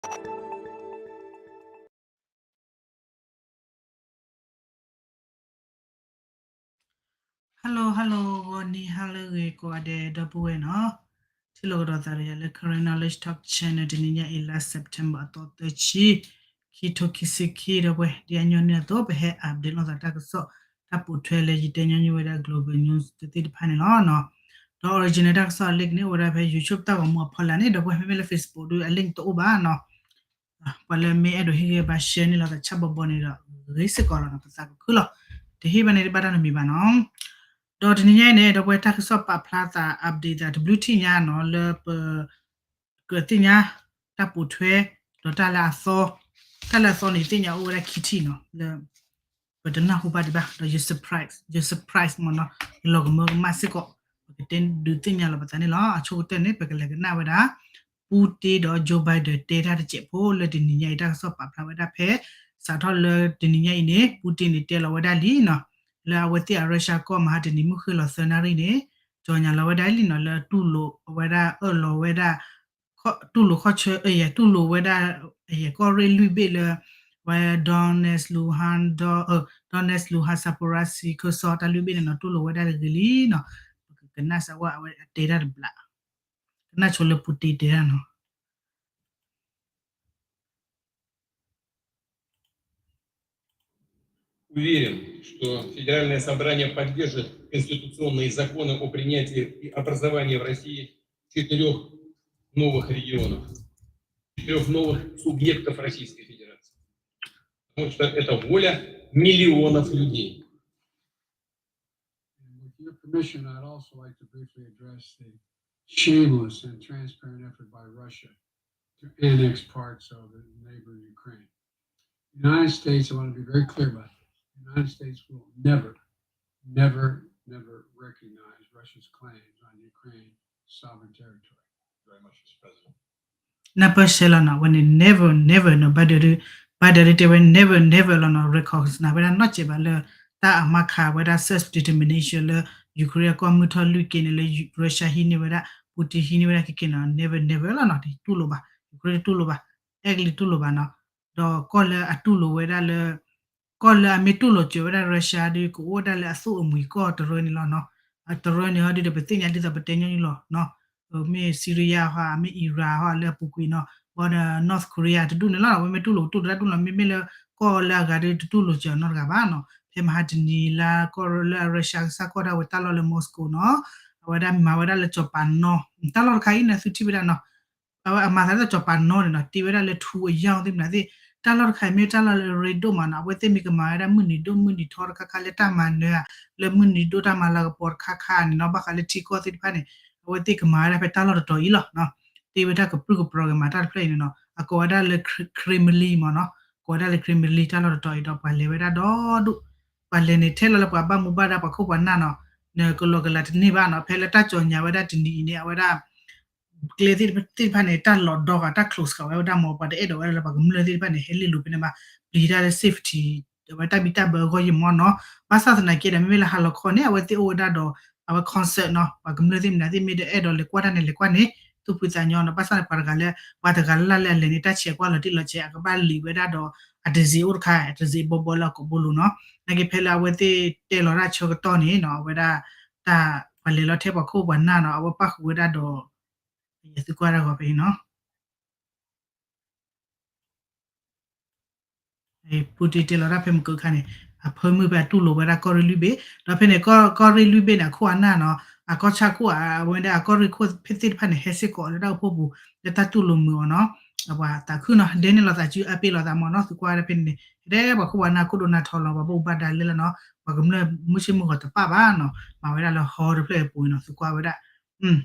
Hello hello ဂီၤနံၤ ဟါလၢဂ့ၤကိးဂၤဒဲး ဒီပုၢ်ဝဲၢ်နီၤ, ထံၣ်လိာ်ကဒီးသးဒီးယၤလၢ Karen Knowledge Talk Channel တနံၤညါအံၤ လါ September အသီသၢဆံ ခံထိခံဆံခံ ဒီပုၢ်ဝဲၢ် ဒ်အညီနုၢ်အသိး ပဟဲ update လိာ်သးတၢ်ကစီၣ် တၢ်ပိာ်ထွဲလၢယတဲညီနုၢ်ဝဲဒၣ် global news သ့ၣ်တဖၣ်န့ၣ်လီၤ. ဒီး original တၢ်ကစီၣ်အ link န့ၣ် အိၣ်ဝဲဒၣ်ဖဲ YouTube တၢ်ဂီၤမူအဖီလာ်န့ၣ် ဒီပုၢ်ဝဲၢ် မ့မ့ၢ်လၢ Facebook ဒီး အ link တအိၣ်ဘၣ်နီၤ. ပှၤလၢမ့ၢ်အဲၣ်ဒိးဟ့ၣ်ဂံၢ်ဘါ share န့ၢ်လိာ်သးဆၣ်ဘီဘီန့ၣ်ဒီး ဂ့ၤစ့ၢ်ကီးလီၤနီၤ, ပသးကခုလီၤ. တဟ့ၣ်ဘၣ်န့ၣ် တဘၣ်တၢ်နီတမံၤဘၣ်နီၤ. ဒီးတနံၤညါအံၤန့ၣ် ဒီပုၢ်ဝဲၢ် တၢ်ကစီၣ်ပာ်ဖျါသး update သးတဘျုးထံၣ်ညါနီၤ လၢပ ကသ့ၣ်ညါ တၢ်ပိာ်ထွဲ ဒီးတၢ်လၢအသီ, တၢ်လၢအသီန့ၣ် သ့ၣ်ညါအိၣ်ဝဲဒၣ်ခံထံၣ်နီၤ လၢ ပတနၢ်ဟူဘၣ်ဒံးဘၣ် ဒီးယ surprise ယ surprise မ့ၢ်နီၤ, ယလီၤကမၢကမၣ်စ့ၢ်ကီး, ပကတဲဒုးသ့ၣ်ညါလီၤပသးန့ၣ်လီၤ. အဆိကတၢၢ်န့ၣ် ပကလဲၤကနၣ်ဝဲဒၣ် Putin ဒီး Joe Biden တဲတၢ်တစဲးဖိလၢတနံၤညါအံၤ တၢ်ကစီၣ်ပာ်ဖျါဝဲဒၣ်ဖဲ စးထီၣ်လၢတနံၤညါအံၤန့ၣ် Putin န့ၣ် တဲလီၤဝဲဒၣ်လံနီၤ, လၢအဝဲသ့ၣ်အ Russia ကီၢ်မဟါတနံၤမုၢ်ဃ့ၢ်လီၤသၢနၣ်ရံၣ်န့ၣ် ကၠီၤညါလီၤဝဲဒၣ်လံနီၤ လၢတူၢ်လိာ်အဝဲဒၣ် အၢၣ်လီၤဝဲဒၣ် တူၢ်လိာ်ခီၣ်ဆၢ အယဲၢ် တူၢ်လိာ်ဝဲဒၣ် အယဲၢ် ကီၢ်ရ့ၣ်လွံၢ်ဘ့ၣ်လၢ ဝဲ Donetsk Luhansk ဒီး Donetsk Luhansk Zaporizhzhia Kherson တၢ်လွံၢ်ဘ့ၣ်န့ၣ်နီၤ တူၢ်လိာ်ဝဲဒၣ်တဂ့ၤလံနီၤ. ပကကနၣ်စ့ၢ်ဝဲအဝဲအတဲတၢ်တဘျး, ကနၣ်ဆိလၢ Putin တဲတၢ်နီၤ. Уверен, что Федеральное собрание поддержит конституционные законы о принятии и образовании в России четырех новых регионов, четырех новых субъектов Российской Федерации. Потому что это воля миллионов людей. And with your permission, I'd also like to briefly address the shameless and transparent effort by Russia to annex parts of the neighboring Ukraine. The United States, I want to be very clear about this, the United States will never, never, never recognize Russia's claims on Ukraine's sovereign territory. Very much, Mister President. နၢ်ပၢၢ်ဆဲးလီၤနီၤ အဝဲန့ၣ် never never နီၤ ဘၣ်ဒၢးဒုး ဘၣ်ဒၢးဒုးတဲဝဲ never never လီၤနီၤ recognize ဝဲဒၣ်နီတစဲးဘၣ်လၢ တၢ်အမါခးဝဲဒၣ် self determination လၢ Ukraine အကီၢ်မုၢ်ထီၣ်လွံၢ်က့န့ၣ် လၢ Russia ဟံးန့ၢ်ဝဲဒၣ် Putin ဟံးန့ၢ်ဝဲဒၣ်ခဲက့နီၤ never never လီၤနီၤ တတူၢ်လိာ်ဘၣ် Ukraine တတူၢ်လိာ်ဘၣ် အဲကလံးတတူၢ်လိာ်ဘၣ်နီၤ ဒီးကီၢ်လၢအတူၢ်လိာ်ဝဲဒၣ်လၢ ကီၢ်လၢအမ့ၢ်တူၢ်လိာ်စၢၤဝဲဒၣ် Russia ဒုး ကအိၣ်ဝဲဒၣ်လၢအသူၣ်အမှံၤကီၢ်တရၢန့ၣ်လီၤနီၤ. တရၢန့ၣ်ဟီဒုးဒီး ပသ့ၣ်ညါဒ်သိးပတဲညီနုၢ်လီၤနီၤ. မ့ၢ် Syria ဟီ မ့ၢ် Iran ဟီ လၢအပူၤကွံာ်နီၤ ဘၣ်ဒီး North Korea တဒူၣ်န့ၣ်လီၤ အဝဲမ့ၢ်တူၢ်လိာ်တူၢ်လိာ်တၢ်တူၢ်လိာ် မ့မ့ၢ်လၢကီၢ်လၢအဂၤဒုး တတူၢ်လိာ်စၢၤနီတဂၤဘၣ်နီၤ. ဖဲမဟါတနံၤလၢကီၢ်လၢအ Russia ကစၢ်ကီၢ်ဒၣ်ဝဲတၢ်လီၢ်လၢ Moscow နီၤ အဝဲဒၣ်မၤဝဲဒၣ်လၢစီၤပၤနီ တၢ်လီၢ်တခါအံၤန့ၣ် သုထံၣ်ဝဲဒၣ်နီၤ အဝဲအမၤသးဒ်သိးစီၤပၤနီန့ၣ်နီၤ တ့ဝဲဒၣ်လၢထူအယီၢ်သ့ၣ်မနုၤသ့ၣ် တၢ်လီၢ်တခါအံၤမ့ၢ်တၢ်လီၢ်လၢအရ့ဒိၣ်မးနီၤ အဝဲသ့ၣ်မ့ၢ်ကမၤဝဲဒၣ်မုၢ်နံၤဒိၣ်မုၢ်နံၤထီတခါခါလၢတၢ်မၤနၢၤဧါ လၢမုၢ်နံၤဒိၣ်တၢ်မၤလၤကပီၤတခါခါန့ၣ်နီၤ ဘၣ်ဃးလၢထံကီၢ်သ့ၣ်တဖၣ်န့ၣ် အဝဲသ့ၣ်ကမၤဝဲဒၣ်ဖဲတၢ်လီၢ်တတီၤအံၤလီၤနီၤ တ့ဝဲဒၣ်ကပြုၢ်ကပြီၤက့ၤမးတၢ်တဖျၢၣ်အံၤန့ၣ်နီၤ အကိးဝဲဒၣ်လၢ Kremlin မ့ၢ်နီၤ ကိးဝဲဒၣ်လၢ Kremlin တၢ်လီၢ်တတီၤအံၤဒီးပှၤလဲၤဝဲဒၣ်ဒီဒူၣ် ပှၤလဲၤန့ၣ်ထဲလီၤလၢပှၤဘၣ်မူဘၣ်ဒါပှၤခိၣ်ပှၤနၢ်နီၤ နကလီၤကလၤတန့ၢ်ဘၣ်နီၤ ဖဲလၢတၢ်ကၠီၤညါဝဲဒၣ်တနံၤအံၤန့ၣ် အဝဲဒၣ် ကျဲသ့ၣ်တဖၣ်န့ၣ် တၢ်လီၤဒီဂၤ တၢ် close ဃာ်ဝဲဒၣ်မ့ၢ် ပှၤတအဲၣ်ဒိးဝဲဒၣ်လၢပှၤကမျၢၢ်သ့ၣ်တဖၣ်န့ၣ် ဟဲလ့ၣ်လိာ်ဖဲန့ၣ်ဘၣ် ပျံၤတၢ်လၢ safety အဝဲတၢ်ဘံၣ်တၢ်ဘၢအဂီၢ်ယံာ်မးနီၤ ဘၣ်ဆၣ်သနာ်က့ဒီး မ့မ့ၢ်လၢဟါလီၤခီန့ၣ် အဝဲသ့ၣ်အိၣ်ဝဲဒၣ်ဒီး အဝဲ concert နီၤ ပှၤကမျၢၢ်သ့ၣ်မနုၤသ့ၣ်မ့ၢ်တအဲၣ်ဒိးလဲၤကွၢ်တၢ်န့ၣ် လဲၤကွၢ်န့ၣ် သူၣ်ဖှံသးညီနီၤ ဘၣ်ဆၣ်န့ၣ် ပှၤတဂၤလၢ ပှၤတဂၤလၢ်လၢ်လၢအလဲၤန့ၣ် တၢ်ဆဲးကွၢ်လီၤတံၢ်လီၤဆဲး အကဘၣ်လံာ်ဝဲဒၣ်ဒီး အတစ့းအိၣ်တခါ တစ့းဘီဘီလၢအကိာ်ဘိလိၤနီၤ နာ်က့ဖဲလၢအဝဲသ့ၣ်တဲလီၤတၢ်ဆၢကတီၢ်န့ၣ်နီၤ အဝဲဒၣ် တၢ်ပှၤလဲၤလီၤထဲပှၤခိၣ်ပှၤနၢ်နီၤ အဝဲပၣ်ဃုာ်ဝဲဒၣ်ဒီး ယသုကွၢ်တၢ်ဂီၤဖဲအံၤနီၤ Putin တဲလီၤတၢ်ဖဲမုၢ်ကၢခါန့ၣ် အဖၢမုၢ်ဖဲအတူၢ်လိာ်ဝဲဒၣ်ကီၢ်ရ့ၣ်လွံၢ်ဘ့ၣ် ဒီးဖဲန့ၣ် ကီၢ်ရ့ၣ်လွံၢ်ဘ့ၣ်န့ၣ် အခိၣ်အနၢ်နီၤ အကီၢ်ဆၣ်ခိၣ် အဝဲဒၣ်အကီၢ်ရ့ၣ်ခိၣ်ဖဲသ့ၣ်တဖၣ်န့ၣ် ဟဲစ့ၢ်ကီးလၢတၢ်အိၣ်ဖှိၣ်ပူၤ လၢတၢ်တူၢ်လိာ်မုာ်အီၤနီၤ အပှၤသးခုနီၤ ဒဲန့ၣ်လီၤသးစု အပ့ၢ်လီၤသးမ့ၢ်နီၤ သုကွၢ်ဝဲဒၣ်ဖဲန့ၣ်န့ၣ် ဟဲဒဲပှၤခိၣ်ပှၤနၢ်ခိၣ်ဒိၣ်နၢ်ထီလီၤ ပှၤဘၣ်မူဘၣ်ဒါလဲၣ်လီၤနီၤ ပှၤကမျၢၢ်မုၢ်ဆ့ၣ်မုၢ်ဂီၤတပၣ်ဘၣ်နီၤ မၤဝဲဒၣ်လၢဟီတဖျၢၣ်အပူၤနီၤ သုကွၢ်ဝဲဒၣ်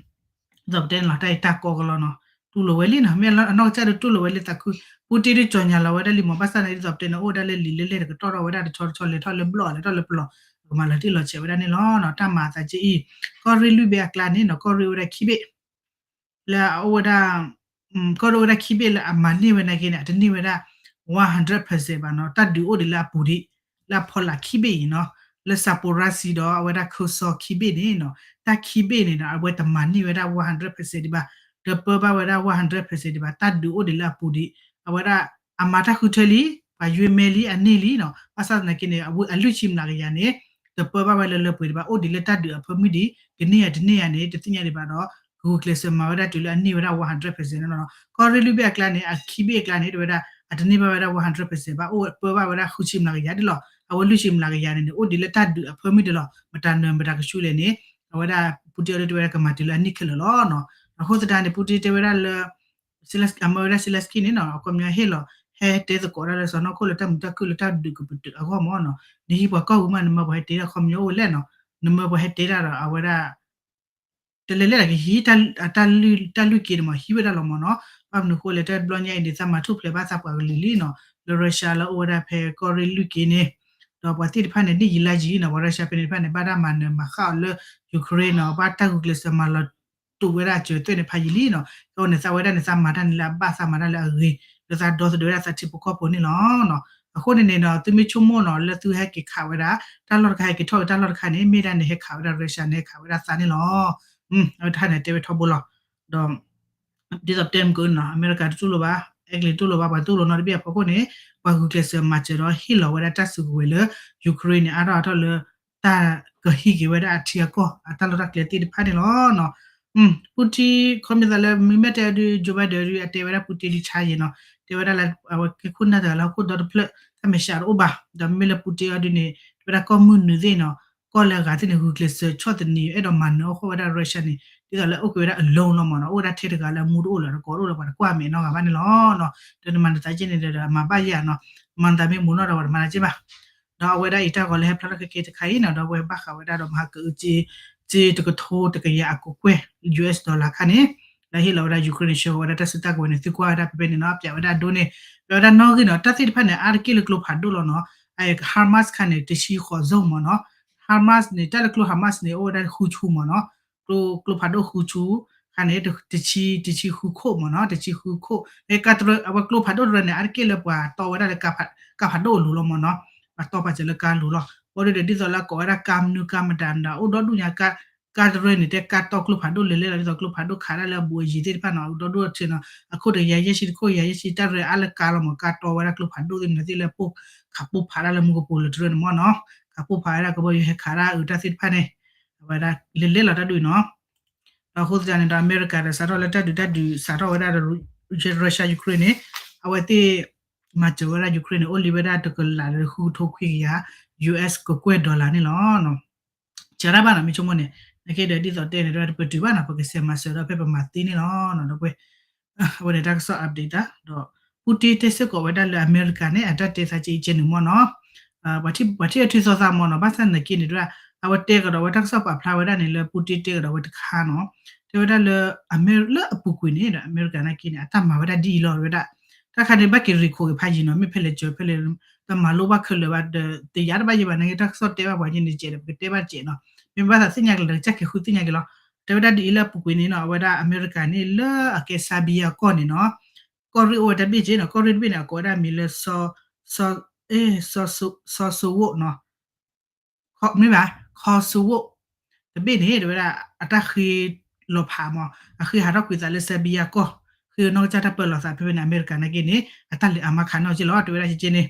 ဒ်သိးပတဲန့ၣ်လီၤ တၢ်အံၤတၢ်ကီကလီနီၤ တူၢ်လိာ်ဝဲလံနီၤ မ့ၢ်အနီၢ်ကစၢ်ဒုးတူၢ်လိာ်ဝဲလံသးခု Putin ဒုးကၠီၤညါလီၤဝဲဒၣ်လံမ့ၢ် ဘၣ်ဆၣ်န့ၣ် ဒ်သိးပတဲန့ၣ် အိၣ်ဝဲဒၣ်လၢလံာ်လၢလဲၢ်တကတီၢ်ထီၣ်ဝဲဒၣ်တဆီတဆီ လဲၤထီၣ်လၢဘျီၣ် လဲၤထီၣ်လၢပျီၢ် ကမၤလီၤတံၢ်လီၤဆဲးဝဲဒၣ်န့ၣ်လီၤနီၤ တၢ်မၤအသးက့အံၤ ကီၢ်ရ့ၣ်လွံၢ်ဘ့ၣ်အကျါန့ၣ်နီၤ ကီၢ်ရ့ၣ်အိၣ်ဝဲဒၣ်ခံဘ့ၣ် လၢအအိၣ်ဝဲဒၣ် ကီၢ်ရ့ၣ်အိၣ်ဝဲဒၣ်ခံဘ့ၣ်လၢအမၤန့ၢ်ဝဲနာ်က့န့ၣ် အတန့ၢ်ဝဲဒၣ် one hundred percent ဘၣ်နီၤ တၢ်ဒုးအိၣ်ဒံးလၢအပူၤဒံး လၢအဖီလာ်ခံဘ့ၣ်အံၤနီၤ လၢ Zaporizhzhia ဒီးအဝဲဒၣ် Kherson ခံဘ့ၣ်န့ၣ်နီၤ တၢ်ခံဘ့ၣ်န့ၣ်နီၤ အဝဲတမၤန့ၢ်ဝဲဒၣ် one hundred percent ဒံးဘၣ် တပၢဘၣ်ဝဲဒၣ် one hundred percent ဒံးဘၣ် တၢ်ဒုးအိၣ်ဒံးလၢအပူၤဒံး အဝဲဒၣ် အမၤတၢ်ဃုထၢလံ, ပှၤယွ့မဲလံ အန့ၢ်လံနီၤ. ဘၣ်ဆၣ်သနာ်က့န့ၣ် အဝဲအလွံၢ်ဆံမျးကယၤန့ၣ် တပၢဘၣ်ဝဲလၢလၢပှဲၤဒံးဘၣ်, အိၣ်ဒံးလၢတၢ်ဒုးအဖၢမုၢ်ဒံး, ကန့ၢ်ယၤတန့ၢ်ယၤန့ၣ် တသ့ၣ်ညါဒံးဘၣ်ဒီး ကဂုာ်ကျဲးစၢးမၤဝဲဒၣ်တုၤလၢအန့ၢ်ဝဲဒၣ် one hundred percent န့ၣ်လီၤ. ကီၢ်ရ့ၣ်လွံၢ်ဘ့ၣ်အကျါန့ၣ် အခံဘ့ၣ်အကျါန့ၣ် တဲဝဲဒၣ် အတန့ၢ်ဘၣ်ဝဲဒၣ် one hundred percent ဘၣ်, အိၣ်ပၢဘၣ်ဝဲဒၣ်ဃုဆံမျးကယၤဒ်လီၤ. အဝဲလွံၢ်ဆံမျးကယၤန့ၣ်န့ၣ် အိၣ်ဒံးလၢတၢ်ဒုးအဖၢမုၢ်ဒံးလီၤ. မတၤနၢၤမတၤကဆူလဲၣ်န့ၣ် အဝဲဒၣ် Putin အီၤဒုးတဲဝဲဒၣ်ကမၤတုၤလၢအနံၣ်ခဲလၢာ်လီၤနီၤ. အဃိသတးန့ၣ် Putin တဲဝဲဒၣ်လၢ အမၢဝဲဒၣ် Zelensky န့ၣ်နီၤ အခီပညီဟ့ၣ်လီၤ ဟဲတဲသကိးဒၣ်လၢစီၢ်နီၤခိၣ်လၢတၢ်မုာ်တၢ်ခုၣ်လၢတၢ်ဒုးကပတုာ်အဂီၢ်မ့ၢ်နီၤ. နဟံးပှၤကီၢ်ပူၤမး နမၢပှၤဟဲတဲဒၣ် အခီပညီအိၣ်ဝဲလဲၣ်နီၤ. နမၢပှၤဟဲတဲဒၣ်ဒီး အဝဲဒၣ် တလဲၤလဲၤဒီးကဟံး တၢ်လွံၢ်က့ၤန့ၣ်မး ဟံးဝဲဒၣ်လီၤမ့ၢ်နီၤ. ဘၣ်မနုၤဃိလဲၣ် တဘျီညါအံၤန့ၣ် သးမၤထူၣ်ဖျဲးဘၣ်သးပှၤကလုာ်လံနီၤ လၢ Russia လၢအိၣ်ဝဲဒၣ်ဖဲကီၢ်ရ့ၣ်လွံၢ်က့ၤန့ၣ်, ဒီးပှၤသ့ၣ်တဖၣ်န့ၣ် ဒ်ယံာ်လါယံာ်နီၤ ပှၤ Russia ဖဲန့ၣ်တဖၣ်န့ၣ် ဘၣ်တၢ်မၤနၢၤမၤဃၣ်အီၤလၢ Ukraine နီၤ ဘၣ်တၢ်ဂုာ်ကျဲးစၢးမၤလီၤတူာ်ဝဲဒၣ်အစၢၤအသွဲၣ်န့ၣ်ဖးယံာ်လံနီၤ. ကဲဝဲန့ၣ် သးဝဲဒၣ်န့ၣ် သးမၤတၢ်န့ၣ်လၢအဘၣ် သးမၤတၢ်လၢအဂ့ၤ လၢသးဒီသဒၢဝဲဒၣ်သးထံဖိကီၢ်ဖိန့ၣ်လီၤ. အဃိန့ၣ်န့ၣ်ဒီး သုမ့ၢ်ဆိကမိၣ်နီၤ လၢသုဟဲက့ၤခးဝဲဒၣ် တၢ်လီၢ်တခါ ဟဲက့ၤထီၣ်က့ၤတၢ်လီၢ်တခါန့ၣ် မ့ၢ်ဒၣ်န့ၣ် ဟဲခးဝဲဒၣ် Russia န့ၣ် ဟဲခးဝဲဒၣ်သးန့ၣ်လီၤ. အဝဲတခါန့ၣ် တဲဝဲထီဘိလီၤ. ဒီး ဒ်သိးပတဲမုၢ်ကနီၤ အမဲရကၤတတူၢ်လိာ်ဘၣ်, အဲကလံးတတူၢ်လိာ်ဘၣ်, ပှၤတူၢ်လိာ်နီတဘ့ၣ်အဖီခိၣ်န့ၣ် ပှၤဂုာ်ကျဲးစၢးမၤစၢၤဒီးဟ့ၣ်လီၤဝဲဒၣ်တၢ်စုကဝဲၤလၢ Ukraine န့ၣ် အါထီၣ်အါထီၣ်လၢ တၢ်ကဟံးက့ၤဝဲဒၣ်အထံအကီၢ် အတၢ်လီၢ်တၢ်ကျဲသ့ၣ်တဖၣ်န့ၣ်လီၤ. Putin ခီမ့ၢ်သးလၢမ့မ့ၢ်တဲအီၤဒုး Joe Biden ဒုး အတဲဝဲဒၣ် Putin လံဆါယဲၢ်နီၤ, တဲဝဲဒၣ်လၢ အဝဲကဲခိၣ်နၢ်တဂၤလၢဟီၣ်ခိၣ်ဒီတဖျၢၣ် တၢ်မဲာ်ဆှးတအိၣ်ဘၣ်, ဒီးမ့မ့ၢ်လၢ Putin အီၤဒုးန့ၣ် တဲဝဲဒၣ်ကီၢ်မုၢ်နုာ်သ့ၣ်နီၤ ကီၢ်လၢအဂၤသ့ၣ်န့ၣ် ဂုာ်ကျဲးစၢးဆီၣ်သနံး အဲၣ်ဒိးမၤနၢၤအီၣ်ဃီၣ်ဝဲဒၣ် Russia န့ၣ် ဒ်သိးလၢအိၣ်က့ၤဝဲဒၣ် alone လီၤမ့ၢ်နီၤ, အိၣ်ဝဲဒၣ်ထဲတဂၤလၢအမူတအိၣ်လၢၤ တကိးတအိၣ်လၢၤ ပှၤတကွၢ်မဲာ်နီတဂၤဘၣ်န့ၣ်လီၤ. ဒီးနမၤနသးက့န့ၣ်ဒီး မၤဘၣ်ယၤနီၤ, မၤနသးမ့ၢ်မူနီၢ်ဒီး ပှၤတမၤနၤက့ဘၣ်. ဒီးအဝဲဒၣ်အံၤတၢ်ဂီၤလၢဟဲဖျါထီၣ်ခဲကဲတခါအံၤနီၤ ဒီးအဝဲဘၣ်ဃးဝဲဒၣ်ဒီးမၤဟးကအုး စ့တကထိတကယၤအကကွဲၢ် US dollar ခါန့ၣ် လၢဟ့ၣ်လီၤဝဲဒၣ် Ukraine န့ၣ် ဆှၢဝဲဒၣ်တၢ်စုတၢ်ကဝဲၤန့ၣ် သုကွၢ်ဝဲဒၣ်ဖဲဖဲန့ၣ်နီၤ ပျးဝဲဒၣ်ဒိန့ၣ် ပျးဝဲဒၣ်နီၣ်ဂံၢ်နီၤ တၢ်သ့ၣ်တဖၣ်န့ၣ် အါတက့ၢ်လၢကျိဖးဒိၣ်လီၤနီၤ. Hamas ခါန့ၣ် တဆံဃိး zone မ့ၢ်နီၤ. Hamas န့ၣ် တၢ်လၢကျိ Hamas န့ၣ် အိၣ်ဝဲဒၣ်ဃုဆူမ့ၢ်နီၤ. ကျိဖးဒိၣ်ဃုဆူ ခါန့ၣ် တဆံ တဆံဃုခိၣ်မ့ၢ်နီၤ တဆံဃုခိၣ် အဝဲကျိဖးဒိၣ်တရၢန့ၣ် အါတက့ၢ်လၢပှၤတီဝဲဒၣ်လၢ ကါဖးဒိၣ်အလိၤလီၤမ့ၢ်နီၤ. ပှၤတီပာ်စၢၤလၢကါလိၤလီၤ. အဃိဒီးဒ်သိးလၢကိးဝဲဒၣ်ကါမနုၤကါမတၤဒီး အိၣ်ဒီဒူၣ်ညါ ကါတရၢန့ၣ် တဲကါတီကျိဖးဒိၣ်လဲၤလဲၤလီၤ ဒ်သိးကျိဖးဒိၣ်ခးဒၣ်လၢအဘူးအယံၤသ့ၣ်တဖၣ်နီၤ အိၣ်ဒီဒူၣ်အထၢနီၤ အခိၣ်တကယၤယဲၢ်ဆံတခိၣ် ကယၤယဲၢ်ဆံတၢ်ရၢအါလၢကါလီၤမ့ၢ် ကါတီဝဲဒၣ်ကျိဖးဒိၣ်သ့ၣ်မနုၤသ့ၣ်လၢပိၢ် ခးပိၢ်ဖးဒၣ်လၢမူကပိၤလၢတရၢန့ၣ်မ့ၢ်နီၤ ခးပိၢ်ဖးဝဲဒၣ်ကဘီယူၤဟဲခးဒၣ်အုးတၢ်သ့ၣ်တဖၣ်န့ၣ် အဝဲဒၣ်လဲၤလဲၤလီၤတၢ်ဒ်အံၤနီၤ ဒီးအဃိသတးန့ၣ်ဒီး အမဲရကၤဒီးစးထီၣ်လၢတၢ်ဒုးတၢ်ဒုးစးထီၣ်ဝဲဒၣ်ဒီး Russia Ukraine န့ၣ် အဝဲသ့ၣ် မၤစၢၤဝဲဒၣ် Ukraine န့ၣ် အိၣ်လံဝဲဒၣ်တကလးဒီးဃုကထိခွံကယၤ US ကကွဲၢ် dollar န့ၣ်လီၤ. စှၤတၢ်ဘၣ်နီၤ မ့ၢ်ဆိကမိၣ်န့ၣ် နကဲဒီးဒ်သိးတဲန့ၣ် တပတုာ်ဘၣ်နီၤ ပကစဲးမၤစၢၤဒီးဖဲပမၤသ့န့ၣ်လီၤ ဒီးပှဲၤ အဝဲန့ၣ်တၢ်ကစီၣ် update တၢ် ဒီး Putin တဲစ့ၢ်ကီးဝဲဒၣ်လၢအမဲရကၤန့ၣ် အတၢ်တဲသးကဲအံၤကဲန့ၣ်မ့ၢ်နီၤ ပှၤထံၣ်အထံသီသးမ့ၢ်နီၤ ဘၣ်ဆၣ်သနာ်က့န့ၣ် အဝဲတဲကဒီးဝဲတၢ်ကစီၣ်ပာ်ဖျါဝဲဒၣ်န့ၣ်လၢ Putin တဲကဒီးဝဲတခါနီၤ တဲဝဲဒၣ်လၢ အမဲ လၢအပူၤကွံာ်န့ၣ်ဒီး အမဲရကၤနာ်က့န့ၣ် အတၢ်မၤဝဲဒၣ်ဒ်အံၤလီၤဝဲဒၣ် တၢ်ခါန့ၣ် ဘၣ်က့ၤရံၣ်ခိၣ်က့ၤဖးယံၤနီၤ မ့ၢ်ဖဲလဲၣ်စၢၤဖဲလဲၣ် တမၤလိဘၣ်ခဲလၢာ်ဘၣ်ဒီး တယာ်တဘၣ်ယံၤဘၣ် နာ်က့တၢ်ကစီၣ်တဲဘၣ်ပှၤက့န့ၣ်ကဲးဒီး ပကတဲဘၣ်ကဲးနီၤ မ့ၢ်ဘၣ်သးသ့ၣ်ညါက့ၤလီၤ ကစၢ်က့ၤဃုသ့ၣ်ညါက့ၤလီၤ တဲဝဲဒၣ်ဒ်အံၤလၢအပူၤကွံာ်န့ၣ်နီၤ အဝဲဒၣ်အမဲရကၤန့ၣ် လၢအကဲ Serbia ကီၢ်န့ၣ်နီၤ ကီၢ်ရ့ၣ်အိၣ်ဝဲတဘ့ၣ်က့နီၤ ကီၢ်ရ့ၣ်တဘ့ၣ်န့ၣ် အကိးဝဲဒၣ်မံၤလၢ စီၤ စီၤစိဝိၣ်နီၤ မ့ၢ်ဘၣ် ခီစိဝိၣ် တဘ့ၣ်န့ၣ် တဲဝဲဒၣ် အတၢ်ဃ့လီၤဖးမး အဃ့ဟးထီၣ်ကွံာ်သးလၢ Serbia ကီၢ် ဃ့နီၢ်ကစၢ်တၢ်ပၢလီၤသးဖဲဖဲန့ၣ် အမဲရကၤနာ်က့န့ၣ် အတၢ်လဲၤအါမးခးနီၢ်က့လီၤ တဲဝဲဒၣ်က့န့ၣ်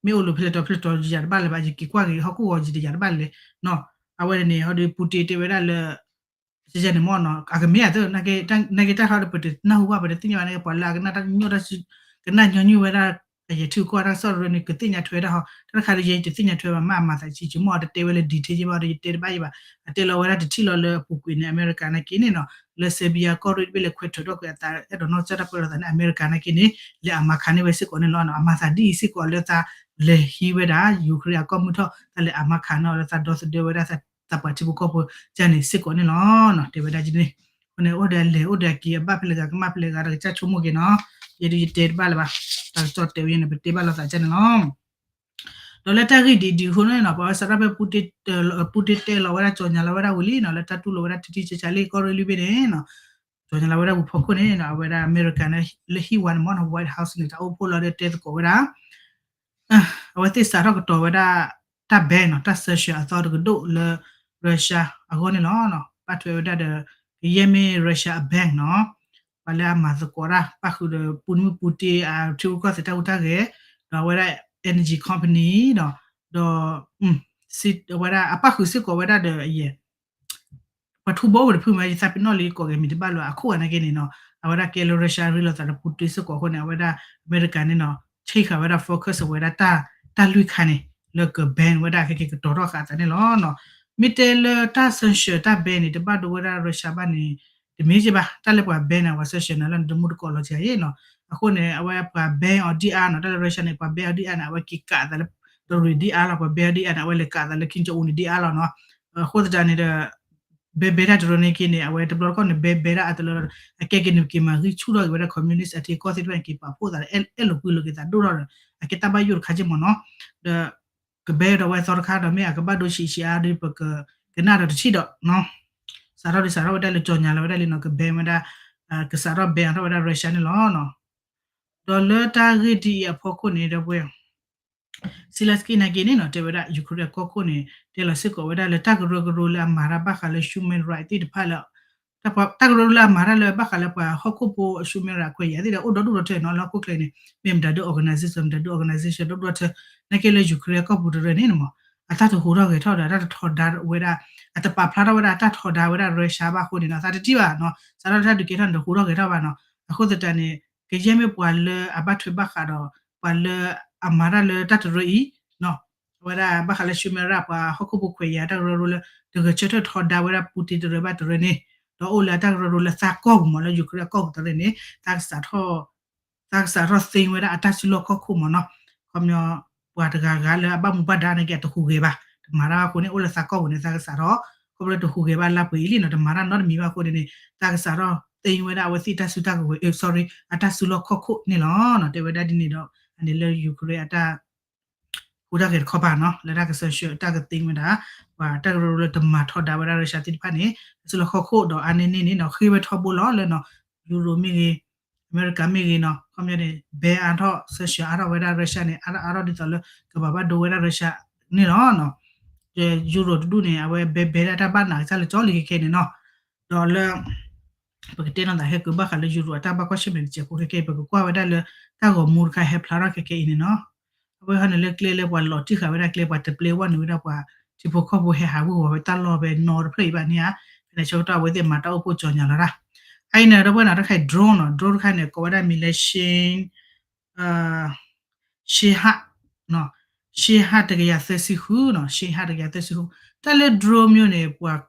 မ့ၢ်အိၣ်လၢဖဲလဲၣ်တီၤဖဲလဲၣ်တီၤယၤတဘၣ်လၢၤဘၣ် ယက့ၤကွၢ်က့ၤဟီၣ်ခိၣ်ဂီၤယံၤတယၤတဘၣ်လဲၣ် အဝဲန့ၣ် ဟီဒီး Putin တဲဝဲဒၣ်လၢ ကဲန့ၣ်မ့ၢ်နီၤ အကမ့ၢ်အသး နာ်က့တၢ်ဟီဒီး ပတနၢ်ဟူဘၣ် ပတသ့ၣ်ညါဘၣ် နာ်က့ပှၤလၢအကနၣ်တၢ်ညီတၢ် ကနၣ်ညီနုၢ်ဝဲဒၣ် အယဲၢ်ထံကီၢ်တၢ်ကစီၣ်တရၢန့ၣ် ကသ့ၣ်ညါထွဲတၢ်ဟီ တၢ်တခါဒီးယဲအံၤတသ့ၣ်ညါထွဲဘၣ် မ့ၢ်အမၤသးဆံးဆံးမ့ၢ်အီၤတတဲဝဲလၢ detail ယ့ၢ်ဘၣ်ဒီး ယတဲတဘၣ်ယ့ၢ်ဘၣ် အတဲလီၤဝဲဒၣ်တထံၣ်လီၤလၢအပူၤကွံာ်န့ၣ် အမဲရကၤနာ်က့န့ၣ်နီၤ လၢ Serbia ကီၢ်ရ့ၣ်တဘ့ၣ်လဲၤခွဲးထွဲးထီၣ်ကွံာ်အသး အဲၣ်ဒိးနီၢ်ကစၢ်တၢ်ပၢလီၤသးန့ၣ် အမဲရကၤနာ်က့န့ၣ် လဲၤအါမးခးန့ၢ်ဝဲစ့ၢ်ကီးန့ၣ်လီၤ. အမၤသးဒ်အံၤစ့ၢ်ကီးလၢသးလဲၤဟံးဝဲဒၣ် Ukraine အကီၢ်မုၢ်ထီၣ် သးလဲၤအါမးခးန့ၢ်အီၤလၢသးဒီသဒၢဝဲဒၣ်သးပှၤထံဖိကီၢ်ဖိကန့ၣ်စ့ၢ်ကီးန့ၣ်လီၤ. တဲဝဲဒၣ်ဒ်န့ၣ် အဃိန့ၣ် အိၣ်ဒီးအလဲၤအိၣ်ဒီးအက့ၤ အဘၣ်ဖဲလဲၣ်ဂၤ ကမၣ်ဖဲလဲၣ်ဂၤဒီး ကစၢ်ဆိကမိၣ်က့ၤနီၤ ယဲဒုးယတဲတဘၣ်လၢၤဘၣ် တၢ်ကစီၣ်တဲဝဲန့ၣ် ပတဲဘၣ်လိာ်သးကန့ၣ်လီၤ. ဒီးလၢတၢ်ဂ့ၢ်ဒ်အံၤဒ်အဃိန့ၣ်နီၤ ပှၤဝဲစးထီၣ်ဖဲ Putin တဲလီၤဝဲဒၣ် ကြေညာလီၤဝဲဒၣ်ဝံၤလံနီၤ လၢတၢ်တူၢ်လိာ်ဝဲဒၣ်ထံထံဆးဆးလံ ကီၢ်ရ့ၣ်လွံၢ်ဘ့ၣ်န့ၣ်နီၤ ကြေညာလီၤဝဲဒၣ်ဝံၤဖီခိၣ်န့ၣ်နီၤ အဝဲဒၣ်အမဲရကၤန့ၣ် လၢဟံၣ်ဝါန့ၣ်မ့ၢ်နီၤ White House န့ၣ် တၢ်အိၣ်ဖှိၣ်လီၤဒီးတဲသကိးဝဲဒၣ် အဝဲသ့ၣ်စးထီၣ်ကတီၤဝဲဒၣ် တၢ် ban နီၤ တၢ် sanction အသီတကဒိၣ်လၢ Russia အဂီၢ်န့ၣ်လီၤ. ဘၣ်ထွဲဝဲဒၣ်ဒီး ကယဲၢ်မ့ၢ် Russia အ bank နီၤ ပှၤလၢအမၤသကိးတၢ် ပၣ်ဃုာ်ဒီး ပူတမုၣ်ပူတ့ အထံရူၢ်ကီၢ်သဲးတၢ်ဟူးတၢ်ဂဲၤ, ဒီးအဝဲဒၣ် energy company ဒီး ဒီး အဝဲဒၣ်အပၣ်ဃုာ်စ့ၢ်ကီးဝဲဒၣ်ဒီး ယဲ ပှၤထူဘိအိၣ်တဖုမး ယသးပ့ၤနီၣ်လၢယကိးက့ၤမံၤတဘၣ်လၢၤ အခိၣ်ဂၤနာ်က့န့ၣ်နီၤ အဝဲဒၣ်ကဲလၢ Russia ရ့လိာ်သးဒီး Putin စ့ၢ်ကီးအဃိန့ၣ် အဝဲဒၣ်အမဲရကၤန့ၣ်နီၤ change ဃာ်ဝဲဒၣ် focus အဝဲဒၣ်တၢ် တၢ်လွံၢ်ခါန့ၣ် လၢက ban ဝဲဒၣ်ခဲက့ၤကတီၤထီၣ်ဃာ်အသးန့ၣ်လီၤ. မ့ၢ်တဲလၢတၢ် sanction တၢ် ban န့ၣ် တဘၣ်ဒိဝဲဒၣ် Russia ဘၣ်န့ၣ် တမ့ၢ်က့ဘၣ် တၢ်လၢပှၤ ban န့ၣ် ပှၤ sanction န့ၣ်လၢနတမူတကိးလီၤက့ၤနီၤ အဃိန့ၣ် အဝဲပှၤ ban အီၤဒ်အါနီၤ တၢ်လၢ Russia န့ၣ် ပှၤ ban အီၤဒ်အါန့ၣ် အဝဲက့ၤကးသးလၢ တရံးဒ်အါလီၤ ပှၤ ban အီၤဒ်အါန့ၣ် အဝဲလဲၤကးသးလၢ Kim Jong Un န့ၣ်ဒ်အါလီၤနီၤ အဃိသတးန့ၣ်ဒီး ဘဲဘဲတၢ်တရၢန့ၣ်က့န့ၣ် အဝဲတဘျီတခီၣ်န့ၣ် ဘဲဘဲဒၣ်အတလၢ အကဲက့ၤန့ၣ် က့ၤမၤဂံၢ်ဆူၣ်ထီၣ်က့ၤဝဲဒၣ် communist အထံအကီၢ်သ့ၣ်တဖၣ်န့ၣ် က့ၤပာ်ဖှိၣ်သးဒီး အဲၣ်လိာ်ကွံလိာ်က့ၤသးဒိၣ်ထီၣ်ဒီး အကဲတၢ်ဘၣ်ယိၣ်တခါက့မ့ၢ်နီၤ ဒီး ကဘဲဒီးဝဲသီတခါဒီး မ့ၢ်အကဘၣ်ဒိဆံးဆံးအါဒီး ပကကနၣ်ဒီးတထံၣ်ဒီး စးထီၣ်ဒုးစးထီၣ်ဝဲဒၣ်လၢ ကြေညာ လီၤဝဲဒၣ်လံနီၤ ကဘဲဝဲဒၣ် ကစးထီၣ် ban ထီၣ်ဝဲဒၣ် Russia န့ၣ်လီၤ. ဒီးလၢတၢ်ဂ့ၢ်ဒ်အံၤအဖီခိၣ်န့ၣ် ဒီပုၢ်ဝဲၢ် Zelenskyy နာ်က့န့ၣ်နီၤ တဲဝဲဒၣ် Ukraine အကီၢ်ခိၣ်န့ၣ် တဲလီၤစ့ၢ်ကီးဝဲဒၣ်လၢတၢ်ကရၢကရိလၢအမၤတၢ်ဘၣ်ဃးလၢ human right သ့ၣ်တဖၣ်လၢ တၢ်ကရၢကရိလၢအမၤတၢ်လၢဘၣ်ဃးလၢပှၤဟီၣ်ခိၣ်ဖိ human right ခွဲးယာ်သ့ၣ်ဒီး အိၣ်ဒီဒူၣ်ဒီထၢနီၤ လၢဟီၣ်ခိၣ်ချၢန့ၣ် မ့ၢ်မတၤဒု organization မတၤဒု organization ဒီဒူၣ်ဒီထၢ နာ်က့လၢ Ukraine အကီၢ်ပူၤတရၢန့ၣ်မ့ၢ် အတၢ်တဟူးထီၣ်ဂဲၤထီၣ်ဒီး အတၢ်တထီဒါဝဲဒၣ် အတပာ်ဖျါထီၣ်ဝဲဒၣ် အတၢ်ထီဒါဝဲဒၣ် Russia ဘၣ်အဃိန့ၣ်နီၤ သးတထံၣ်ဘၣ်နီၤ စးထီၣ်တၢ်ဒုးကဲထီၣ်န့ၣ် တဟူးထီၣ်ဂဲၤထီၣ်ဘၣ်နီၤ အဃိသတးန့ၣ် ကယဲၢ်မ့ၢ်ပှၤလၢအဘၣ်ထွဲဘၣ်ဃးဒီး ပှၤလၢအမၤတၢ်လၢတၢ်တရၢအံၤ အဝဲဒၣ်ဘၣ်ဃးလၢ human right ပှၤဟီၣ်ခိၣ်ဖိခွဲးယာ်တၢ်ကရၢကရိလၢ တဂဲၤဆၢထၢၣ်ထီဒါဝဲဒၣ် Putin တရၢဘၣ်တရၢန့ၣ် ဒီးအိၣ်လၢအတၢ်ကရၢကရိလၢသးကီၢ်ပူၤမ့ၢ်လၢ Ukraine အကီၢ်ပူၤတရၢန့ၣ် သးကစးထီၣ် သးကစးထီၣ်သ့ဝဲဒၣ်အတၢ်စုလီၢ်ခီၣ်ခိၣ်မ့ၢ်နီၤ ခီပညီ ပှၤတဂၤဂၤလၢအဘၣ်မူဘၣ်ဒါနာ်က့အတဟူးဂဲၤဘၣ် တမၤတၢ်ဘၣ်အဃိန့ၣ် အိၣ်လၢသးကီၢ်ပူၤန့ၣ် သးကစးထီၣ် ခီဖျိတဟူးဂဲၤဘၣ်လၢပှဲၤအံၤလံနီၤ တမၤတၢ်နီတမံၤဘၣ်အဃိန့ၣ် သးကစးထီၣ်သ့ဝဲဒၣ်အဝဲသ့ၣ်တၢ်စုတၢ်ကဝဲၤ sorry အတၢ်စုလီၢ်ခီၣ်ခိၣ်န့ၣ်လီၤနီၤ တဲဝဲဒၣ်ဒ်န့ၣ်ဒီး အန့ၣ်လၢ Ukraine အတၢ် ဟူးတၢ်ဂဲၤတခီပၤနီၤ လၢတၢ်ကစၢၢ်ဆၢတၢ်ကသ့ဝဲဒၣ် ပှၤတၢ်ကရၢကရိလၢတမၤထီဒါဝဲဒၣ် Russia သ့ၣ်တဖၣ်န့ၣ် တၢ်စုလီၢ်ခီၣ်ခိၣ်ဒီးအါန့ၢ်န့ၣ်န့ၣ်နီၤ ဃ့ဝဲထီဘိလီၤလၢနီၤ ယူရိမ့ၢ်ဂ့ၤ အမဲရကၤမ့ၢ်ဂ့ၤနီၤ ခီပညီန့ၣ် ဘဲအါထီၣ် sanction အါထီၣ်ဝဲဒၣ် Russia န့ၣ် အါထီၣ်အါထီၣ်ဒ်သိးလၢ ကဘၣ်ဘၣ်ဒိဝဲဒၣ် Russia န့ၣ်လီၤနီၤ ယူရိတဒူၣ်န့ၣ် အဝဲဘဲဘဲဒၣ်တၢ်ဘၣ်နးကစၢ်လၢကၠီလံခဲခဲန့ၣ်နီၤ ဒီးလၢ ပကတဲနီၤသးဟဲကဘၣ်ဃးလၢယူရိအတၢ်ဘၣ်ကွၢ်ဆၢၣ်မဲာ်တစဲးဖိခဲခဲအံၤ ပကကွၢ်ဝဲဒၣ်လၢ တၢ်ဂီၤမူတခါဟဲဖျါထီၣ်ခဲခဲအံၤန့ၣ်နီၤ အဝဲဟီန့ၣ်လၢကျဲလၢပှၤလီၤတံၢ်ဃာ်ဝဲဒၣ်ကျဲ ပှၤတပျဲဝဲနုာ်ဝဲဒၣ်ပှၤ ထံဖိကီၢ်ဖိဟဲဟးဝ့ၤဝီၤဝဲတၢ်လီၢ်ဖဲနီတဖျၢၣ်အံၤဘၣ်န့ၣ်ဧါ ဖဲန့ၣ်ဆၢကတီၢ်အဝဲသ့ၣ်မၤတၢ်အိၣ်ဖှိၣ် ကြေညာ လီၤတၢ် အအံၤန့ၣ် ဒီပုၢ်ဝဲၢ်နီၤ တခါအံၤ drone နီၤ drone တခါန့ၣ် ကိးဝဲဒၣ်မံၤလၢ Shin Shahed နီၤ Shahed တကယၤသၢဆံဃုနီၤ Shahed တကယၤသၢဆံဃု တၢ်လၢ drone မျိုးန့ၣ် ပှၤ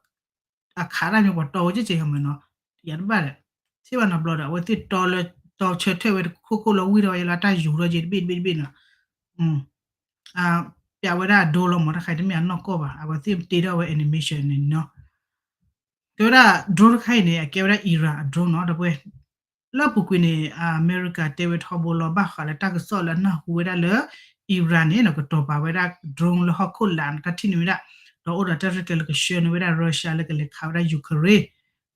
အခးတၢ်မ့ၢ်ပှၤတီဝဲကဲကဲမ့ၢ်နီၤ ယၤတဘၣ်ဒီး ထံၣ်ဘၣ်နီတဘျီဒီး အဝဲသ့ၣ်တီလၢ တီဆၢထၢၣ်ဝဲတခိၣ်ခိၣ်လီၤဝံၣ်ထီၣ်ဝဲယလီၤ တၢ်ယူၤထီၣ်က့ၤတဘ့ၣ်တဘ့ၣ်တဘ့ၣ်နီၤ ပျးဝဲဒၣ်အ drone လီၤမ့ၢ် တၢ်ခါအံၤတမ့ၢ်အနီၢ်ကီၢ်ဘၣ် အဝဲသ့ၣ်တ့ထီၣ်ဝဲ animation န့ၣ်နီၤ တဲဝဲဒၣ် drone တခါအံၤန့ၣ် အကဲဝဲဒၣ် Iran အ drone နီၤ ဒီပုၢ်ဝဲၢ် လၢအပူၤကွံာ်န့ၣ် အမဲရကၤတဲဝဲထီဘိလီၤ ဘၣ်ဃးလၢတၢ်ကစီၣ်လၢအနၢ်ဟူဝဲဒၣ်လၢ Iran န့ၣ် ကတီၤပာ်ဝဲဒၣ် drone လၢဟီၣ်ခိၣ်လာ်န့ၣ် တၢ်ထံၣ်န့ၢ်ဝဲဒၣ် ဒီးအိၣ်ဒီးတၢ်ရဲၣ်ကျဲၤလၢကဆှၢန့ၢ်ဝဲဒၣ် Russia လၢကလဲၤခးဝဲဒၣ် Ukraine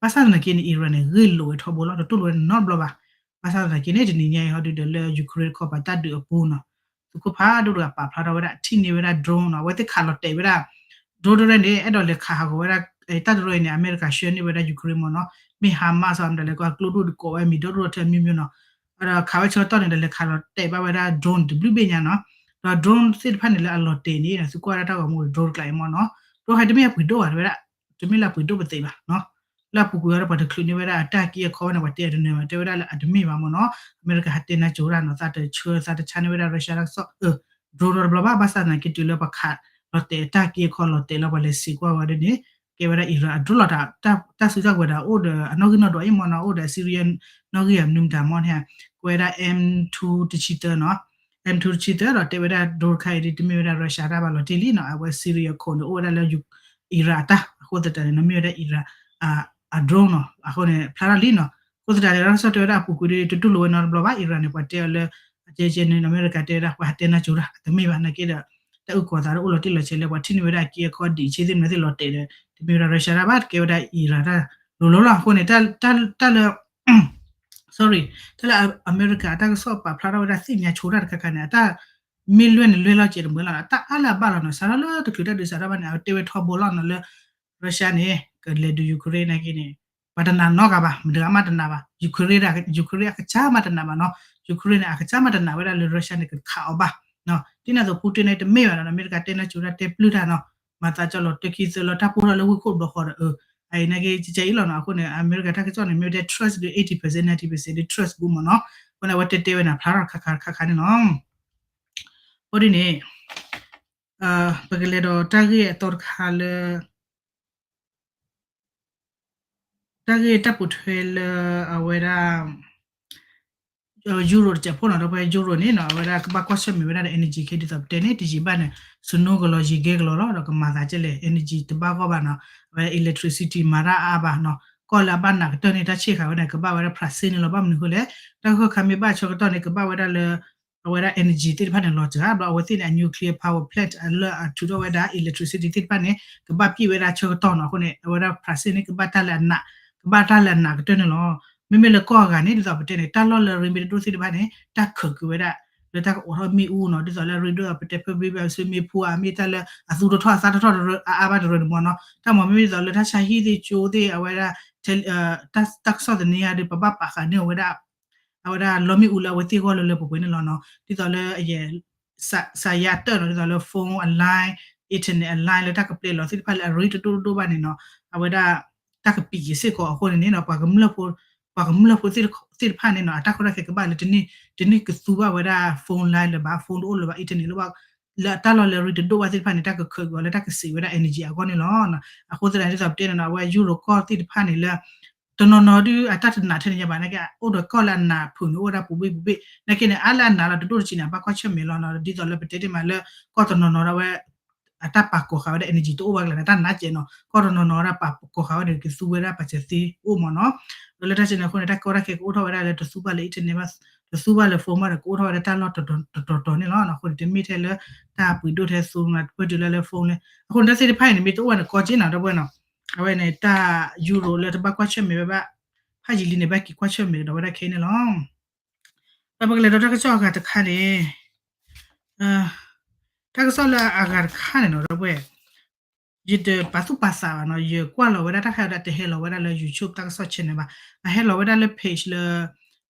ဘၣ်ဆၣ်သနာ်က့န့ၣ် Iran န့ၣ် ဂ့ၢ်လိာ်ဝဲထီဘိလီၤ တတူၢ်လိာ်ဝဲနီတဘျီဘၣ် ဘၣ်ဆၣ်သနာ်က့န့ၣ် တနံၤညါအံၤဟီဒုဒီးလၢ Ukraine တခီပၤတၢ်ဒုးအပူၤနီၤ သုးခိၣ်ဖးဒိၣ်တဂၤပာ်ဖျါထီၣ်ဝဲဒၣ် ထံၣ်န့ၢ်ဝဲဒၣ် drone နီၤ အဝဲသ့ၣ်ခးလီၤတဲာ်ဝဲဒၣ် drone တရၢန့ၣ် အဲၣ်ဒိးလဲၤခးဟးဂီၤဝဲဒၣ် တၢ်တရၢအံၤန့ၣ် အမဲရကၤဆှၢန့ၢ်ဝဲဒၣ် Ukraine မ့ၢ်နီၤ မ့ၢ် Hamas မတၤလဲၣ် ကီၢ်ကျိဒိၣ်တကိးဝဲမံၤဒီဒိၣ်ထၢမံၤမံၤနီၤ ဒီးခးဝဲဆၢကတီၢ်န့ၣ်ဒီးလဲၤခးလီၤတဲာ်ဘၣ်ဝဲဒၣ် drone တဘျုးဘ့ၣ်ညါနီၤ ဒီး drone သ့ၣ်တဖၣ်န့ၣ်လၢအလီၤတဲာ်န့ၣ် သုကွၢ်ဝဲဒၣ်တၢ်ဂီၤမူ drone တကျါအံၤမ့ၢ်နီၤ drone ဟဲတမ့ၢ်အပှ့ၤဒိၣ်ဘၣ်တဲဝဲဒၣ် တမ့ၢ်လၢအပှ့ၤဒိၣ်ပသ့ဘၣ်နီၤ လၢအပူၤကွံာ်အီၤဒီးပှၤတချုးန့ၢ်ဝဲဒၣ်အတၢ်က့အခီန့ၣ် ပှၤတဲအတနၢၤဘၣ် တဲဝဲဒၣ်လၢအတမ့ၢ်ဘၣ်မ့ၢ်နီၤ အမဲရကၤဟးတဲနါစိၤတၢ်နီၤ သးတဆှၢသးတဆါန့ၢ်ဝဲဒၣ် Russia တၢ်ကစီၣ် drone ဒီးတဘျီဘၣ် ဘၣ်ဆၣ်သနာ်က့တုၤလၢပှၤခးလီၤတဲာ်အတၢ်က့အခီလီၤတဲာ်လၢပှၤလဲၤစံးကွၢ်ဝဲဒၣ်န့ၣ် ကဲဝဲဒၣ် Iran အ drone လီၤ တၢ်စုတၢ်ကဝဲၤဒီးအိၣ်ဒီးအနီၣ်ဂံၢ်နီၣ်ဒွးအံၤမ့ၢ်နီၤ အိၣ်ဒီး Syria နီၣ်ဂံၢ်အမနုၤမတၤမ့ၢ်န့ၣ် ကဲဝဲဒၣ် M two တဆံသၢနီၤ M two တဆံသၢဒီးတဲဝဲဒၣ် drone တခါအံၤဒ်တမ့ၢ်ဝဲဒၣ် Russia တၢ်ဘၣ်လီၤတံၢ်လံနီၤ အဝဲ Syria ခိၣ်န့ၣ် အိၣ်ဝဲဒၣ်လၢ Iran အတၢ် အဃိသတးန့ၣ် မ့ၢ်ဝဲဒၣ် Iran အ drone နီၤ အဃိန့ၣ် ဖျါထီၣ်လံနီၤ အဃိသတးန့ၣ် တၢ်ကစီၣ်တဲဝဲဒၣ်အပူၤကွံာ်ဒီး တတူၢ်လိာ်ဝဲနီတဘျီဘၣ် Iran န့ၣ် ပှၤတဲအီၤလၢ အကဲကဲန့ၣ် အမဲရကၤတဲဝဲဒၣ် ပှၤဟးတဲနါစိၤတၢ် အတမ့ၢ်ဘၣ်နာ်က့ဒီး တၢ်အုၣ်ကီၤသးဒီးအိၣ်လီၤတံၢ်လီၤဆဲးလၢပှၤထံၣ်န့ၢ်ဝဲဒၣ်အက့အခီဒံးဆ့သ့ၣ်မနုၤသ့ၣ်လီၤတဲာ်ဒီး တမ့ၢ်ဝဲဒၣ် Russia တၢ်ဘၣ် တကဲဝဲဒၣ် Iran တၢ်လိၤလိၤလီၤ အဃိန့ၣ် တၢ်လၢ sorry တၢ်လၢအမဲရကၤအတၢ်ကစီၣ်ပာ်ဖျါထီၣ်ဝဲဒၣ်သ့ၣ်ညါဆိတၢ်တခါခါန့ၣ် အတၢ်မ့ၢ်လွဲၢ်န့ၣ်လွဲၢ်လီၤစဲးတမုာ်လီၤ တၢ်အါလၢအဘၣ်လီၤနီၤ စးထီၣ်လၢတချုးတၢ်ဒုးစးထီၣ်ဘၣ်န့ၣ် အတဲဝဲထီဘိလီၤနီၤလၢ Russia န့ၣ် ကလဲၤဒုး Ukraine နာ်က့န့ၣ် ပှၤတနာ်နီတဂၤဘၣ်, မတၤတဂၤမးတနာ်ဘၣ်, Ukraine အကစၢ်မးတနာ်ဘၣ်နီၤ, Ukraine န့ၣ် အကစၢ်မးတနာ်ဝဲဒၣ်လၢ Russia န့ၣ် ကခးအီၤဘၣ်, ဒ်န့ၣ်အသိး Putin န့ၣ်တမ့ၢ်ဘၣ်နီၤ, အမဲရကၤတဲနီၢ်ကၠိတၢ်တဲပျုၢ်တၢ်နီၤ, မၤသးကၠီလီၤ တခံသၢလီၤ တၢ်ပိၢ်ထီၣ်လၢဝ့ၢ်ခိၣ်တဘျီဃီဒီး အအံၤနာ်က့ ကဲအံၤလီၤနီၤ, အဃိန့ၣ် အမဲရကၤတၢ်ကစီၣ်န့ၣ် မ့ၢ်ဝဲတဲ trust ဒီး eighty percent ninety percent ဒီး trust ဘူးမ့ၢ်နီၤ, အဃိန့ၣ် အဝဲတဲတဲဝဲန့ၣ် ဖျါထီၣ်ခါခါခါခါန့ၣ်လီၤ. အဃိဒ်န့ၣ် ပကလဲၤဒီးတၢ်ဂ့ၢ်အသီတခါလၢ တၢ်ဂ့ၢ်တၢ်ပိာ်ထွဲလၢအဝဲဒၣ် Europe တစဲးဖိနီၤ, ဒီးဖဲ Europe န့ၣ်နီၤ အဝဲဒၣ်ကဘၣ်ကွၢ်ဆၢၣ်မဲာ်ဝဲဒၣ်ဒီး energy ခဲဒ်သိးပတဲန့ၣ် တယံာ်ဘၣ်န့ၣ် snow ကလီၤ ယံာ်ကဲကလီၤလီၤ, ဒီးကမၤသးကဲလဲၣ် energy တဘၣ်ဂီၢ်ဘၣ်နီၤ, အဝဲဒၣ် electricity မၤတၢ်အါအါဘၣ်နီၤ, ကီၢ်လၢအဘၣ်နးကတၢၢ်န့ၣ် တၢ်ဆ့ၣ်ဃာ်ဝဲန့ၣ် ကဘၣ်ဝဲဒၣ် Brazil န့ၣ်လီၤ, ဘၣ်မနုၤအဃိလဲၣ်, တၢ်ဂိၢ်ခါမ့ၢ်ဘၣ်ဆၢကတီၢ်န့ၣ် ကဘၣ်ဝဲဒၣ်လၢ အဝဲဒၣ် energy သ့ၣ်တဖၣ်န့ၣ် လီၤစှၤ, ဒီးအဝဲသ့ၣ်န့ၣ် အ nuclear power plant အလၢအထုးထီၣ်ဝဲဒၣ် electricity သ့ၣ်တဖၣ်န့ၣ် ကဘၣ်ပံၣ်ဝဲဒၣ်ဆၢကတီၢ်နီၤ, အဃိန့ၣ် အဝဲဒၣ် Brazil န့ၣ် ကဘၣ်တၢ်လၢအနး, ကဘၣ်တၢ်လၢအနးကတၢၢ်န့ၣ်လီၤ. မ့မ့ၢ်လၢကီၢ်အဂၤန့ၣ် ဒ်သိးပတဲန့ၣ် တၢ်လီၢ်လၢအရ့မ့ၢ်တဒိၣ်သ့ၣ်တဖၣ်န့ၣ် တၢ်ခးက့ၤဝဲဒၣ် လၢတၢ်ကအိးထီၣ်မ့ၣ်အူနီၤ, ဒ်သိးလၢအရ့ဒိၣ်ပတဲဖဲ ဘ့ဘၣ်ဆူမ့ၣ်ဖှူအမ့ၢ် တၢ်လၢအသူတထီၣ်အသၣ်တထီၣ်အါအါဘၣ်တရၢန့ၣ်မ့ၢ်နီၤ, တၢ်မၤမ့မ့ၢ်ဒ်သိးလၢတၢ်ဆါဟံၣ်သ့ၣ်ကၠိသ့ၣ် အဝဲဒၣ် တၢ်ကစီၣ်သန့ၤဧါဒီး ပဘၣ်ပာ်ဃာ်န့ၢ်အဝဲဒၣ် အဝဲဒၣ်လီမ့ၣ်အူလၢအဝဲသ့ၣ်ဂီၢ်လၢလၢပှဲၤပှဲၤန့ၣ်လီၤနီၤ, ဒ်သိးလၢအယဲၢ် စးယါတၢၢ်နီၤ, ဒ်သိးလၢ phone အ line, internet အ line လၢတၢ်ကပျဲလီၤသ့ၣ်တဖၣ်လၢအရ့တဒိၣ်တဒိၣ်ဘၣ်န့ၣ်နီၤ, အဝဲဒၣ် တၢ်ကပံာ်က့ၤစ့ၢ်ကီးအဃိန့ၣ်နီၤ, ပှၤကမျၢၢ်ဖိ ပှၤကမျၢၢ်ဖိသ့ၣ်တဖၣ်န့ၣ်နီၤ အတၢ်ကီတၢ်ခဲကဘၣ်လၢ တန့ၢ်ကသူဘၣ်ဝဲဒၣ် phone line လၢၤဘၣ်, phone တအိၣ်လၢၤဘၣ်, internet လၢၤဘၣ်, လၢအတၢ်လီၢ်လၢအရ့တဒိၣ်ဘၣ်သ့ၣ်တဖၣ်န့ၣ် တၢ်ကခးက့ၤအီၤလၢတၢ်ကစံးဝဲဒၣ် energy အဂီၢ်န့ၣ်လီၤ. အဃိသတးန့ၣ် ဒ်သိးပတဲန့ၣ်နီၤ အဝဲ Europe ကီၢ်သ့ၣ်တဖၣ်န့ၣ်လၢ တနီၤနီၤဒုး အတၢ်တနာ်ထဲန့ၣ်ညါဘၣ်, နာ်က့ အိၣ်ဒီးကီၢ်လၢအနးဖုးန့ၣ် အိၣ်ဝဲဒၣ်ပူၤဘ့ၣ်ပူၤဘ့ၣ်, နာ်က့န့ၣ် အါလၢအနးလီၤတဒိၣ်တဆံးန့ၣ် အဘၣ်ကွၢ်ဆၢၣ်မဲာ်လီၤနီၤ, ဒ်သိးလၢပတဲတ့ၢ်မးလၢ ကီၢ်တနီၤနီၤဒၣ်ဝဲ အတၢ်ပာ်ကီၤဃာ်ဝဲဒၣ် energy တအိၣ်ဘၣ်ကလၢၤန့ၣ် တၢ်နးကဲးနီၤ, ကီၢ်တနီၤနီၤဒၣ်ပာ်ကီၤဃာ်ဝဲန့ၣ် ကသူဝဲဒၣ်ပာ်စၢၤသ့အိၣ်မ့ၢ်နီၤ, ဒီးလၢတၢ်စဲန့ၣ်အဃိန့ၣ် တၢ်ကီတၢ်ခဲကအိၣ်ထီၣ်ဝဲဒၣ်လၢတသူဘၣ်လၢ internet ဘၣ်, တသူဘၣ်လၢ phone ဘၣ်ဒီး ကအိၣ်ထီၣ်ဝဲဒၣ်တၢ်လီၢ်တတီၤတီၤန့ၣ်လီၤ. အဃိန့ၣ် တမ့ၢ်ထဲလၢ တၢ်ပှ့ၤဒိၣ်ထဲ သူ ပၢၢ်တုၤလၢလၢ phone လၢ အဃိန့ၣ် တၢ်သ့ၣ်တဖၣ်အံၤန့ၣ် မ့ၢ်တအိၣ်ဘၣ်န့ၣ် ကီက့နီၤ ဒီပုၢ်ဝဲၢ်နီၤ, အဝဲန့ၣ် တၢ် Europe လၢတဘၣ်ကွၢ်ဆၢၣ်မဲာ်ဝဲဘၣ်, ဖးယံာ်လံန့ၣ် ဘၣ်က့ၤကွၢ်ဆၢၣ်မဲာ်ဒီးဝဲဒၣ်ခဲအံၤန့ၣ်လီၤ. ဒီးပကလဲၤဒီးတၢ်ကစီၣ်အဂၤတခါန့ၣ်, တၢ်ကစီၣ်လၢအဂၤတခါန့ၣ်နီၤ ဒီပုၢ်ဝဲၢ်, ယတပာ်သူၣ်ပာ်သးဘၣ်နီၤ, ယကွၢ်လီၤဝဲဒၣ်တၢ်ခါဒီးတဟဲလီၤဝဲဒၣ်လၢ YouTube တၢ်ကစီၣ် channel ဘၣ်, အဟဲလီၤဝဲဒၣ်လၢ page လၢ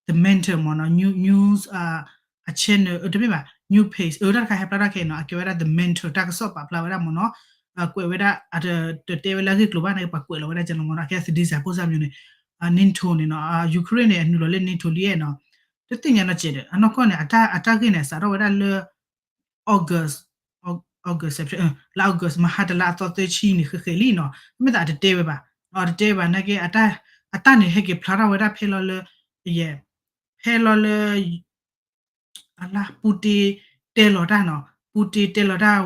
The Mentor မ့ၢ်နီၤ, news အ channel တမ့ၢ်ဘၣ် new page အတၢ်တခါဟဲဖျါထီၣ်ခဲအံၤနီၤ, အကဲဝဲဒၣ် The Mentor တၢ်ကစီၣ်ပာ်ဖျါဝဲဒၣ်မ့ၢ်နီၤ, ကွဲးဝဲဒၣ် တတဲဝဲလၢအဂ့ၢ်ကျိၤဘၣ်န့ၣ် ပှၤကွဲးလီၤဝဲဒၣ်ကဲလီၤမ့ၢ်နီၤ, ကဲသဒံစၢ်ဖိစၢ်မ့ၢ်န့ၣ်, NATO န့ၣ်နီၤ, Ukraine န့ၣ် အနုာ်လီၤလၢ NATO လံနီၤ, တသ့ၣ်ညါနီၤစဲးဒီး အနီၢ်ကီၢ်န့ၣ် အတၢ်ဂ့ၢ်န့ၣ် စးထီၣ်ဝဲဒၣ်လၢ August, August, လါ August မဟါတလါအသီသၢဆံန့ၣ် ဃဲဃဲလံနီၤ, မ့ၢ်သးတတဲဝဲဘၣ်, တတဲဝဲဘၣ် နာ်က့ အတၢ်န့ၣ် ဟဲက့ၤဖျါထီၣ်ဝဲဒၣ်ဖဲလီၤလၢ ယဲ ဖဲလီၤလၢ အလါ ပူတ့တဲလီၤတၢ်နီၤ, ပူတ့တဲလီၤတၢ်,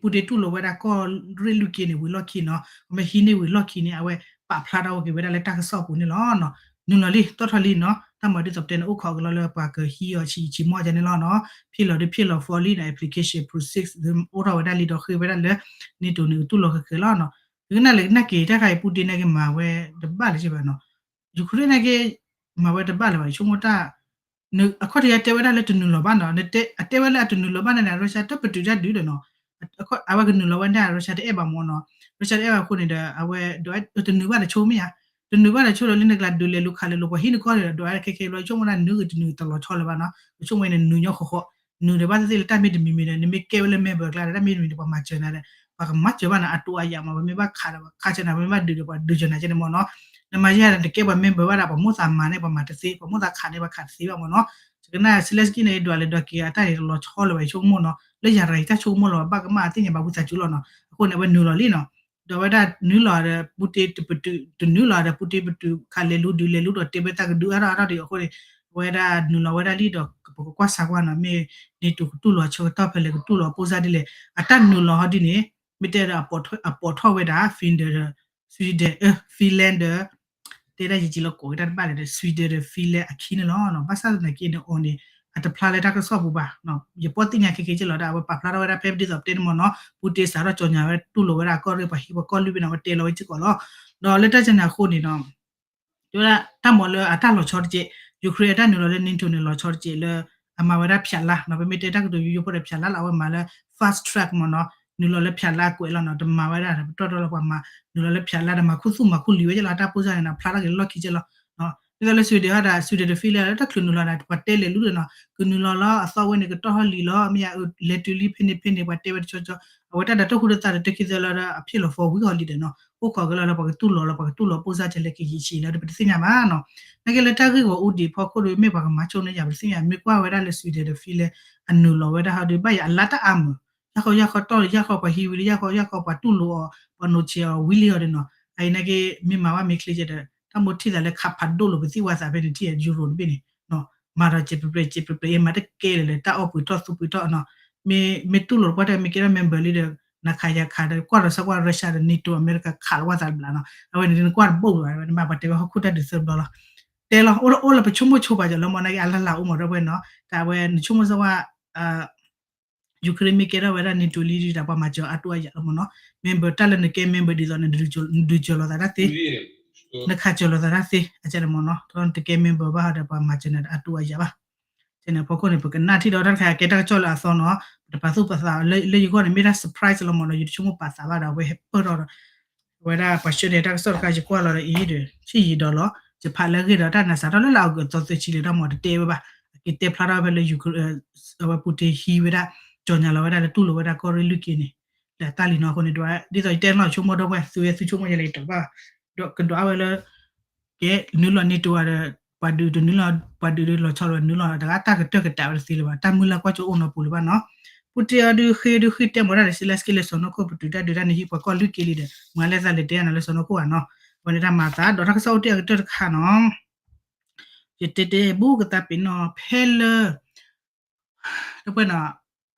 ပူတ့တူၢ်လိာ်ဝဲဒၣ်ကီၢ်ရ့ၣ်လွံၢ်က့န့ၣ် ဝံၤလီၢ်ခံနီၤ, မ့ၢ်ဟံးန့ၢ်ဝံၤလီၢ်ခံန့ၣ် အဝဲပာ်ဖျါထီၣ်က့ၤဝဲဒၣ်လၢတၢ်ကစီၣ်ပူၤန့ၣ်လီၤ. နုာ်လီၤလံ တီၣ်ထီၣ်လံနီၤ, တၢ်မၤဒ်သိးပတဲန့ၣ် အိၣ်ခိးကလီလၢပှၤကဟံးအီၤဆံးဆံးမီၢ်ကန့ၣ်လီၤနီၤ, ဖံးလီၤဒုးဖံးလီၤ follow လံနီၤ, application process အိၣ်ထီၣ်ဝဲဒၣ်လံဒီးဃ့ဝဲဒၣ်လၢ NATO န့ၣ် ကတူၢ်လိာ်ဃဲဃဲလီၤနီၤ, ကနၣ်လၢကနၣ်က့ၤ တၢ်ခါအံၤ ပူတ့နာ်က့ မၤဝဲတဘၣ်လၢၤဘၣ်နီၤ, Ukraine နာ်က့ မၤဝဲတဘၣ်လၢၤဘၣ် ဆိကမိၣ်တၢ် အခီၣ်ထံးအတဲဝဲဒၣ်လၢတနုာ်လီၤဘၣ်နီၤ, အတဲဝဲလၢအတနုာ်လီၤဘၣ်န့ၣ် Russia တပတုာ်တၢ်ဒုးဒီးနီၤ, အဝဲကနုာ်လီၤဝဲန့ၣ် Russia တအဲၣ်ဘၣ်မ့ၢ်နီၤ, Russia တအဲၣ်ဘၣ်အဃိန့ၣ်ဒီး အဝဲဒီးတနုာ်ဘၣ်တဆိကမိၣ်ဧါ, တနုာ်ဘၣ်တဆိဒီးလၢနကလၤဒုးလဲၤလူၤခးလဲၤလူၤ ပှၤဟံးနကီၢ်န့ၣ်ဒီး ဒွးဝဲဒၣ်ခဲခဲလီၤ, ဆိကမိၣ်ဒၣ်နုာ်ဂ့ၤတနုာ်တလီၤဆီလၢၤဘၣ်နီၤ, ဆိကမိၣ်န့ၣ်နုာ်ညီဃီဃီ, နုာ်ဒီးဘၣ်သ့ၣ်သ့ၣ်လၢတၢ်မ့ၢ်တမံၤမံၤဒီး နမ့ၢ်ကဲဝဲလၢ member အကျါဒီး တၢ်မ့ၢ်တမံၤဒီး ပှၤမၤစၢၤနၤဒီး ပှၤကမၤစၢၤဘၣ်နၤ အတိအယၣ်မး, ပမ့ၢ်ဘၣ်ခးဒီးခးစၢၤနၤ, ပမ့ၢ်ဘၣ်ဒုးဒီးပှၤဒုးစၢၤနၤကဲန့ၣ်မ့ၢ်နီၤ, နမၤယဲၢ်ဒီးတကဲပှၤ member ဘၣ်ဒီး ပှၤမိၣ်သးမၤန့ၣ် ပှၤမၤတသ့, ပှၤမိၣ်သးခးန့ၣ် ပှၤခးတသ့ဘၣ်မ့ၢ်နီၤ, ကနၣ် Zelenskyy န့ၣ် ဒွးလဲၤဒွးက့ၤအတၢ်န့ၣ် တလီၤဆီလၢၤဘၣ် ဆိကမိၣ်နီၤ, လၢယၤတဂၤအံၤတၢ်ဆိကမိၣ်လီၤ ဘၣ်ကမၣ်အသ့ၣ်ညါဘၣ်ဝံသးစူၤလီၤနီၤ, အဃိန့ၣ် အဝဲနုာ်လီၤလံနီၤ, ဒီးအဝဲဒၣ်နုာ်လီၤဒီး ပူတ့တပတုာ် တနုာ်လီၤဒီး ပူတ့ပတုာ် ခးလဲၤလူၤဒုးလဲၤလူၤဒီးတဲဝဲတၢ်ကဒုအါထီၣ်အါထီၣ်ဒံးအဃိန့ၣ်, အဝဲဒၣ်နုာ်လီၤဝဲဒၣ်လံဒီး ပကကွၢ်စၢ်ကွၢ်နီၤ မ့ၢ် NATO ကတူၢ်လိာ်အဆၢကတီၢ်ဖဲလဲၣ် ကတူၢ်လိာ်အပိၢ်စၢ်ဒ်လဲၣ်, အတၢ်နုာ်လီၤဟီဒ်န့ၣ် မ့ၢ်တဲဒီး အပိာ်ထီၣ်ဝဲဒၣ် Finland, Sweden, Finland ဒီး တဲဒၣ်ယက့ၤလီၤကိးဝဲဒၣ်တဘၣ်လဲၣ်ဒီး Sweden ဒီး Finland အခံန့ၣ်လီၤ. ဘၣ်ဆၣ်သနာ်က့န့ၣ်အီၤန့ၣ် အတဖျါလၢတၢ်ကစီၣ်ပူၤဘၣ်, ယပိာ်သ့ၣ်ညါခဲက့ၤက့လီၤဒီး အဝဲပာ်ဖျါထီၣ်ဝဲဒၣ်ဖဲဒ်သိးပတဲန့ၣ်မ့ၢ်နီၤ, ပူတ့စးထီၣ်ကၠီညါဝဲတူၢ်လိာ်ဝဲဒၣ်ကီၢ်ရ့ၣ်ပှၤဟံၣ်ပှၤကီၢ်လွံၢ်ဘ့ၣ်န့ၣ် အဝဲတဲလီၤဝဲစ့ၢ်ကီးလီၤ. ဒီးလၢတၢ်ကန့ၣ်အဃိန့ၣ်ဒီး တဲဝဲဒၣ်တၢ်မၤလၢအတၢ်လီၤဆီတက့ၢ်, Ukraine အတၢ်နုာ်လီၤလၢ NATO န့ၣ်လီၤဆီတက့ၢ်လၢ အမၤဝဲဒၣ်ဖၠးလါနီၤ, ပမ့ၢ်တဲတၢ်ကတိၤယိယိဖိဒီးဖၠးလါလီၤ အဝဲမၤလၢ fast track မ့ၢ်နီၤ, နုာ်လီၤလၢဖၠးလါကွဲးလီၤနီၤ, တမၤဝဲဒၣ် ပတီၢ်ထီၣ်လၢပှၤမၤ နုာ်လီၤလၢဖၠးလါဒီး မၤခူသူၣ်မၤခူလံာ်ဝဲကဲလီၤ တၢ်ပိၢ်စၢ်န့ၣ်နီၤ, ဖျါထီၣ်က့ၤလီၢ်ခံကဲလီၤ. ဒ်သိးလၢ Sweden ဟီဒီး Sweden တဖံလၢ တချုးနုာ်လီၤဒီး ပှၤတဲလဲၤလူဒီးနီၤ, ကနုာ်လီၤလီၤ အသီဝဲန့ၣ် ကတီၢ်ထီၣ်လံာ်လီၤ မ့ၢ်ယလဲၤတုၤလံဖဲန့ၣ်ဖဲန့ၣ် ပှၤတဲဝဲတဆီဆီ, အဝဲတၢ်ဒီးတၢ်ဟူတသးဒီး တခံသၢလီၤဒီး အဖျ့ၣ်လီၤ four week holiday နီၤ, အိၣ်ခိးက့ၤလီၤဒီး ပှၤကတူၢ်လိာ်လီၤ ပှၤကတူၢ်လိာ်ပိၢ်စၢ်ကဲလဲၤကယံာ်ဆံးလီၤဒီး ပတသ့ၣ်ညါဘၣ်နီၤ. နာ်က့လၢတၢ်ဂ့ၢ်ဂီၤအူဒံးဖီခိၣ်ဒီး မ့ၢ်ပှၤကမၤဆိန့ၣ်ယၤ ပတသ့ၣ်ညါ, မ့ၢ်ကွၢ်ဝဲဒၣ်လၢ Sweden တဖံလၢ အနုာ်လီၤဝဲဒၣ်ဟီဒီး ဘၣ်ယၤအလါတၢ်အါမုာ် ယၢ်ဃီယၢ်ဃီတီၢ်လၢယၢ်ဃီပှၤဟံးဝံၤလၢယၢ်ဃီယၢ်ဃီပှၤတူၢ်လိာ်အီၤ ပှၤနိးဆဲးအီၤဝံၤလံအီၤဒီးနီၤ, အအံၤနာ်က့ မ့ၢ်မၤဘၣ်မ့ၢ်ချ့ကဲဒီး တၢ်မိၢ်ထံၣ်သးလၢခးဖးဒိၣ်လိာ်ပသံၣ်ဝဲသးဖဲန့ၣ်ထံၣ် Euro တဘ့ၣ်န့ၣ်, မၤဒီးစဲးပြဲးပြဲး စဲးပြဲးပြဲး အ့မၤတကဲလၢၤလၢ တၢ်အီၣ်ပှ့ၤထီၣ်သူပှ့ၤထီၣ်နီၤ, မ့ၢ်တူၢ်လိာ်တပှၢ်တၢ်မ့ၢ်ကဲထီၣ် member လံဒီး နၤခးယၤခးဒီး ကွၢ်ဒီးစၢကွၢ် Russia ဒီး NATO America ခးလီၤဝဲသးတဘျီနီၤ, အဝဲန့ၣ်နကွၢ်တဘိၣ်လီၤ အဝဲနဘၣ်ပှၤတဲဝဲဟီၣ်ခိၣ်တၢ်ဒုးသၢဘျီလီၤ, တဲလီၤ အိၣ်လၢပဆိကမိၣ်ဆိပာ်စၢၤလၢမ့ၢ်နာ်က့ အလၢ်လၢ်အိၣ်မးဒီပုၢ်ဝဲၢ်နီၤ, တၢ်ဝဲနဆိကမိၣ်စၢဝဲ Ukraine မ့ၢ်ကဲထီၣ်ဝဲဒၣ် NATO လံဒ်ဒီး ပှၤမၤစၢၤအါတူၢ်အါယၤလီၤမ့ၢ်နီၤ, member တၢ်လၢနကဲ member ဒ်သိးန့ၣ် နဒုးစၢၤလိာ်သးတၢ်သ့, နခးစၢၤလိာ်သးတၢ်သ့ အကဲန့ၣ်မ့ၢ်နီၤ, ဒီးနတကဲ member ဘၣ်ဒီး ပှၤမၤစၢၤနၤအါတူၢ်အါယၤဘၣ်, ကဲန့ၣ်ဖီခိၣ်န့ၣ် ပကနၣ်ထံၣ်ဒီးတၢ်တခါကဲတၢ်ကစီၣ်လၢအသီနီၤ, ပတပာ်သူၣ်ပာ်သးလၢယဂီၢ်န့ၣ် မ့ၢ်ဒၣ် surprise လီၤမ့ၢ်နီၤ, ယတဆိကမိၣ်ပာ်သးဘၣ်ဒီး အဝဲဟဲပၢၢ်ထီၣ်ဒီး အဝဲဒၣ်ပှၤဆှၢန့ၢ်တၢ်ကစီၣ်တခါ ယကွၢ်လီၤဒီးအံၤဒီး ဆံးယံာ်ဒီးလီၤ, ယဖးလၢအဂ့ၢ်ဒီး တၢ်နၤစးထီၣ်လၢလၢအီကူးအသီသၢဆံလံဒီး မ့ၢ်တတဲဝဲဘၣ်, အက့ၤတဲဖျါထီၣ်ဖဲလၢ အဝဲ Putin ဟံးဝဲဒၣ် ကၠီၤညါလီၤဝဲဒၣ်လၢတူၢ်လိာ်ဝဲဒၣ်ကီၢ်ရ့ၣ်လွံၢ်က့န့ၣ်, လၢတၢ်လံၤနီၤအဃိန့ၣ် ဒ်သိးယတဲနီၤဆိကမိၣ်ဒီပုၢ်ဝဲၢ် သုဝဲသုဆိကမိၣ်ယဲလဲၣ်တဘၣ်, ဒီးကဒွးဝဲလၢ ကဲနုာ်လီၤ NATO ဒီး ပှၤဒုးတနုာ်လီၤ ပှၤဒုးဒီးလီၤဆီလီၤနုာ်လီၤ တဂၤတၢ်ကတၢၢ်ကတၢၢ်ဝဲတသ့လၢၤဘၣ်, တၢ်မုၢ်လၢ်ကွၢ်ကၠိအိၣ်နီတပူၤလၢၤဘၣ်နီၤ, Putin အီၤဒုးဃ့ဒုးဃ့တဲမ့ၢ်ဒၣ်ဒီး Zelenskyy လၢစီၤနီၢ်ခိၣ်ပတုာ်တၢ်ဒုးတၢ်န့ၣ်ဟံးပှၤကီၢ်လွံၢ်က့လံဒီး မၤလဲၤသးလဲၤတဲယၤနီၤလၢစီၤနီၢ်ခိၣ်ဧါနီၤ, အဝဲန့ၣ်တၢ်မၤသး ဒီးတၢ်ကစီၣ်အိၣ်တ့ၢ်အကတၢၢ်တခါနီၤ, ယတဲတဲဘူးကသးပ့ၤနီၣ်ဖဲလၢ ဒီပုၢ်ဝဲၢ်နီၤ,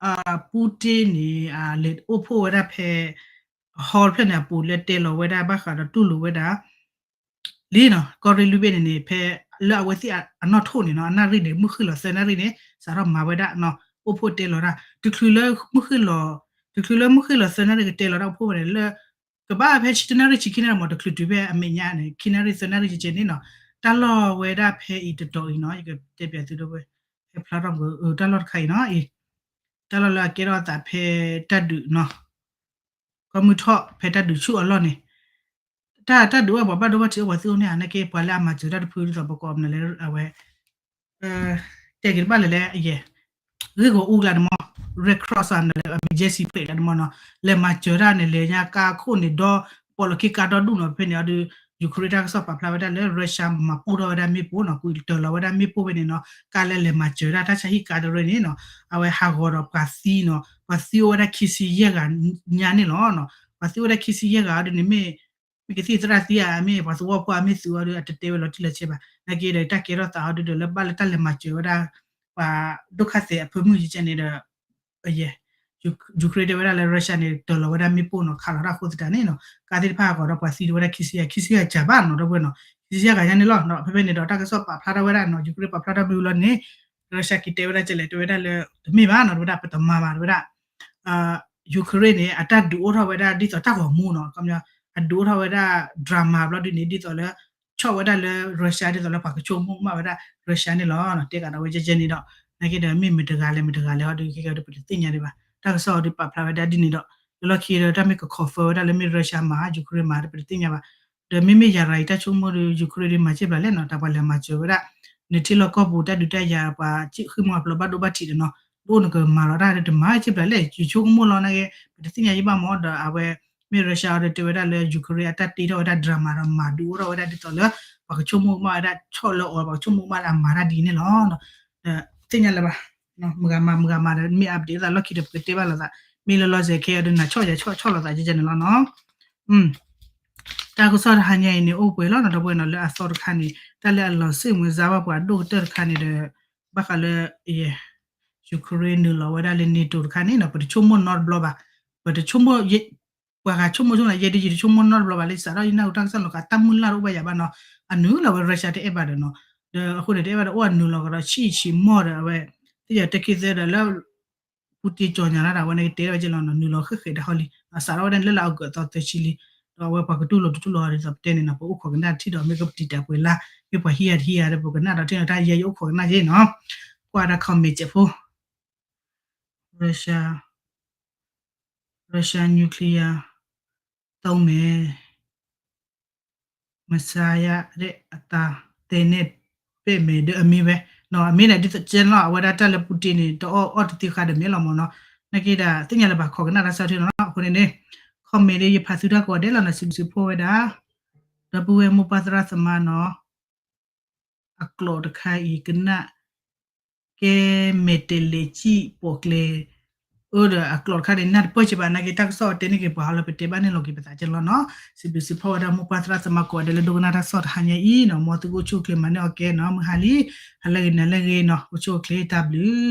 Putin န့ၣ် လဲၤအိၣ်ဖှိၣ်ဝဲဒၣ်ဖဲ hall ဖျၢၣ်န့ၣ်အပူၤလၢတဲလီၤဝဲဒၣ်ဘၣ်ဃးဒီးတူၢ်လိာ်ဝဲဒၣ် လံနီၤ ကီၢ်ရ့ၣ်လွံၢ်ဘ့ၣ်န့ၣ်န့ၣ် ဖဲလၢအဝဲသ့ၣ်အနီၣ်ထိၣ်န့ၣ်နီၤ အနၣ်ရံၣ်န့ၣ် မုၢ်ဃ့ၢ်လီၤသၢနၣ်ရံၣ်န့ၣ် စးထီၣ်မၤဝဲဒၣ်နီၤ အိၣ်ဖှိၣ်တဲလီၤတၢ် တချုးလၢမုၢ်ဃ့ၢ်လီၤ တချုးလၢမုၢ်ဃ့ၢ်လီၤသၢနၣ်ရံၣ်ကတဲလီၤတၢ်အိၣ်ဖှိၣ်ဝဲန့ၣ်လၢ ကဘၣ်ဖဲဆံတနၣ်ရံၣ်ဆံခံနၣ်ရံၣ်မ့ၢ် တချုးတုၤဖဲအမဲာ်ညါန့ၣ် ခံနၣ်ရံၣ်သၢနၣ်ရံၣ်ကဲကဲန့ၣ်နီၤ တၢ်လီၢ်ဝဲဒၣ်ဖဲအံၤတတီၤအံၤနီၤ ယကတဲပျးသုဒီပုၢ်ဝဲၢ် ဟဲဖျါထီၣ်မ့ၢ် တၢ်လီၢ်တခါအံၤနီၤ အံၤ တၢ်လီၢ်လၢအကဲထီၣ်အသးဖဲ တၢ်ဒုးနီၤ ကီၢ်မုၢ်ထီၣ်ဖဲတၢ်ဒုးဆူၣ်အလီၢ်န့ၣ် တၢ် တၢ်ဒုးအိၣ်ပှၤဘၣ်ဒိဘၣ်ထံးအိၣ်ပှၤသ့ၣ်အိၣ်န့ၣ်ဧါ နာ်က့ပှၤလၢအမၤစၢၤတၢ်တဖုဒ်သိးပကိးမနုၤလဲၣ် အဝဲ တဲက့ၤတဘၣ်လဲၣ်လဲၣ် ယဲ ဂ့ၢ်ဂီၤအူကျါန့ၣ်မ့ၢ် Red Cross န့ၣ် emergency ဖဲကျါန့ၣ်မ့ၢ်နီၤ လဲၤမၤစၢၤတၢ်န့ၣ် လဲၤညါကါခိၣ်န့ၣ်ဒီ ပိာ်လီၤခံကါဒီဒူၣ်နီၤ ဖဲန့ၣ်အီၤဒုး Ukraine တၢ်ကစီၣ်ပာ်ဖျါဝဲဒၣ်လၢ Russia မၤပိၢ်ထီၣ်ဝဲဒၣ်မ့ၣ်ပိၢ်နီၤ ကွံာ်တၢၤလီၤဝဲဒၣ်မ့ၣ်ပိၢ်ဖဲန့ၣ်နီၤ ကါလၢလဲၤမၤစၢၤတၢ် တၢ်ဆါဟံၣ်ကါတရၢန့ၣ်နီၤ အဝဲဟးဂီၤဒီးပှၤသံနီၤ ပှၤသံအိၣ်ဝဲဒၣ်ခံဆံယဲၢ်ဂၤညါန့ၣ်လီၤ. ပှၤသံအိၣ်ဝဲဒၣ်ခံဆံယဲၢ်ဂၤအီၤဒုးန့ၣ်မ့ၢ် မ့ၢ်ကသံၣ်သရၣ်သံဧါ မ့ၢ်ပှၤသဝီဖိအမ့ၢ်သုးအီၤဒုး အတတဲဝဲလီၤတံၢ်လီၤဆဲးဘၣ်. နာ်က့ဒီးတၢ်ကဲထီၣ်သးအီၤဒုးဒီးလၢဘၣ်လၢတၢ်လဲၤမၤစၢၤဝဲဒၣ် ပှၤဒုက္ခသည်အဖၢမုၢ်ကဲကဲန့ၣ်ဒီး ယဲ Ukraine တဲဝဲဒၣ်လၢ Russia န့ၣ် တၢၤလီၤဝဲဒၣ်မ့ၣ်ပိၢ်နီၤ ခးလီၤတၢ်အဃိသတးန့ၣ်နီၤ ကါသ့ၣ်တဖၣ်ဟးဂီၤဒီးပှၤသံဝဲဒၣ်ခံဆံယဲၢ် ခံဆံယဲၢ်ဂၤစှၤဘၣ်နီၤ ဒီပုၢ်ဝဲၢ်နီၤ ခံဆံယဲၢ်ဂၤညါန့ၣ်လီၤ. ဖဲဖဲန့ၣ်ဒီးတၢ်ကစီၣ်ပာ်ဖျါထီၣ်ဝဲဒၣ်နီၤ Ukraine ပာ်ဖျါထီၣ်မ့ၢ်ဝံၤလီၤန့ၣ် Russia က့ၤတဲဝဲဒၣ်ကဲလဲၣ် တဲဝဲဒၣ်လၢ တမ့ၢ်ဘၣ်နီၤ တဲဝဲဒၣ်ပတမၤဘၣ် တဲဝဲဒၣ် Ukraine န့ၣ် အတၢ်ဒုးအိၣ်ထီၣ်ဝဲဒၣ်ဒ်သိးတၢ်ဂီၤမူနီၤ ခီပညီ အဒုးအိၣ်ထီၣ်ဝဲဒၣ် drama ဘျီဒုးန့ၣ် ဒ်သိးလၢ ဆီၣ်ဝဲဒၣ်လၢ Russia ဒ်သိးလၢပှၤကဆိကမိၣ်ကမၣ်ဝဲဒၣ် Russia န့ၣ်လီၤ. တဲကးဒီးဝဲကဲကဲန့ၣ်ဒီး နာ်က့ဒီးမ့ၢ်မတၤတဂၤလဲၣ် မတၤတဂၤလဲၣ် ဟီဒုးကဲကဲဒီးပတသ့ၣ်ညါဒံးဘၣ်. တၢ်ကစီၣ်အီၤဒုးပာ်ဖျါဝဲဒၣ်ဒ်န့ၣ်ဒီး လၢလီၢ်ခံဒီးတၢ်မ့ၢ်က confirm ဝဲဒၣ်လၢမ့ၢ် Russia မၤ Ukraine မၤဒီးပတသ့ၣ်ညါဘၣ်. ဒီးမ့မ့ၢ်ယၤရၤအံၤတၢ်ဆိကမိၣ်ဒီး Ukraine ဒုးမၤစ့ၢ်ပျၢ်လဲၣ်နီၤ တၢ်ပှၤလဲၤမၤစၢၤဝဲဒၣ် နထံလီၢ်ကီၢ်ပူၤတၢ်ဒုးတၢ်ယၤပှၤဃ့ၢ်မှံဟးဖျိးဘၣ်ဒိဘၣ်ထံးဒီးနီၤ ဒ်နကမၤလီၤတၢ်ဒီးတမၤစ့ၢ်ပျၢ်လဲၣ် ယဆိကမိၣ်လီၤနာ်က့ ပတသ့ၣ်ညါယံၢ်ဘၣ်မ့ၢ်ဒီးအဝဲ မ့ၢ် Russia အီၤဒီးတဲဝဲဒၣ်လၢ Ukraine အတၢ်တ့ထီၣ်ဝဲဒၣ် drama ဒီးမၤဒုးအိၣ်ထီၣ်ဝဲဒၣ်ဒ်သိးလၢ ပှၤကဆိကမိၣ်ကမၣ်ဝဲဒၣ်ဆီၣ်လၢအီၤ ပှၤကဆိကမိၣ်ကမၣ်လၢအမၤတၢ်ဒ်န့ၣ်လီၤ. ဒီးသ့ၣ်ညါလၢၤဘၣ် မုၢ်ဂၤမၤ မုၢ်ဂၤမၤဒီးမ့ၢ် update သးလီၢ်ခံဒီးပကတဲဘၣ်လိာ်သး မ့ၢ်လၢလီၤစဲၤခဲအီၤဒီးနၤဆီၣ်ယၤဆီၣ်ဆီၣ်လိာ်သးကဲကဲန့ၣ်လီၤနီၤ. တၢ်ကစီၣ်တဟါညါအံၤန့ၣ် အိၣ်ပှဲၤလီၤနီၤ ဒီပုၢ်ဝဲၢ်နီၤ လၢအသီတခါန့ၣ် တၢ်လၢအလီၤစ့ၣ်မုာ်စါဘၣ်ပှၤဒိၣ်ကတၢၢ်တခါန့ၣ်ဒီး ဘၣ်ဃးလၢ Ukraine နုာ်လီၤဝဲဒၣ်လၢ NATO တခါန့ၣ်နီၤ ပတဆိကမိၣ်နီတဘျီဘၣ်. ပတဆိကမိၣ် ပှၤဂၤဆိကမိၣ်ဆိကမိၣ် ယဲဒ်ယတဆိကမိၣ်နီတဘျီဘၣ်လၢစးထီၣ်ယနၢ်ဟူတၢ်ကစီၣ်လီၤကး တၢ်မုၢ်လၢ်တအိၣ်ဘၣ်ယၤဘၣ်နီၤ အနုာ်လီၤဝဲ Russia တအဲၣ်ဘၣ်ဒီးနီၤ ဒီးအဃိန့ၣ် တအဲၣ်ဘၣ်ဒီး အိၣ်အနုာ်လီၤကဒီးဆံးဆံးမီၢ်ဒီးအဝဲ သ့ၣ်ယီၤတဲခံသၢဒီးလၢ Putin ကၠီၤညါလၢဒၣ်ဝဲန့ၣ် ကတဲဝဲက့လီၤနီၤ နုာ်လီၤဃဲးဃဲးတၢ်ဟီလံ အစးထီၣ်ဝဲဒၣ်လၢလၢအီကူးအသီသၢဆံလံ ဒီးအဝဲပှၤကတူၢ်လိာ်တတူၢ်လိာ်အီၤဒ်သိးပတဲန့ၣ်နီၤ ပအိၣ်ခိးကနၣ်ထံၣ်ဒီး မ့ၢ်ကပတံာ်တာ်ပှဲၤလါ မ့ၢ်ပှၤဟံးယၤတဟံးယၤဒီး ပကနၣ်ဒီးထံၣ်ဒီးတၢ်ယဲယအိၣ်ခိးကနၣ်က့နီၤ ကွၢ်ဒၣ် comment စဲးဖိ Russia Russia nuclear သုံးမယ် missile အတၢ်တဲန့ၣ် ပဲၣ်မဲာ်ဒီးအမ့ၢ်ဝဲ နီၤ အမ့ၢ်ဒၣ်ဒ်သိးကဲလီၤ အဝဲဒၣ်တၢ်လၢ Putin န့ၣ် တအီၣ်အီၣ်တသ့ဃာ်ဒီးမ့ၢ်လီၤမ့ၢ်နီၤ နာ်က့ဒၣ်သ့ၣ်ညါလၢၤဘၣ် ခိးကနၣ်တၢ်ဆီၣ်ထွဲနီၤ အဃိန့ၣ်န့ၣ် comment ဒ်ယဖးသုတၢ်ကိးဂၤဒဲးလီၤနီၤ စံးဘျုးစံးဖှိၣ်ဝဲဒၣ် ဒီပုၢ်ဝဲၢ်မိၢ်ပၢ်သရၣ်သမါနီၤ အကျိာ်တခါအံၤကနၣ် ကဲမဲာ်တဲၤလဲၤစံၣ်ပိာ်ကျဲ အၢဒီးအကျိာ်တခါန့ၣ် နၢ်တပၢၢ်က့ဘၣ် နာ်က့တၢ်ကစီၣ်အတဲန့ၢ်က့ၤပှၤဟီလၢပတဲဘၣ်န့ၣ်လီၤက့ၤပသးကဲလီၤနီၤ စံးဘျုးစံးဖှိၣ်ဝဲဒၣ်မိၢ်ပၢ်သရၣ်သမါကိးဂၤဒဲးလၢဒိကနၣ်တၢ်ကစီၣ်တဟါညါအံၤနီၤ မ်သုကအိၣ်ဆူၣ်အိၣ်ချ့မၤန့ၢ်အီၤကဲနီၤ မုၢ်ဟါလံ ဟါလၢဂ့ၤ နၤလၢဂ့ၤနီၤ အိၣ်ဆူၣ်အိၣ်ချ့တၢ်ဘျုး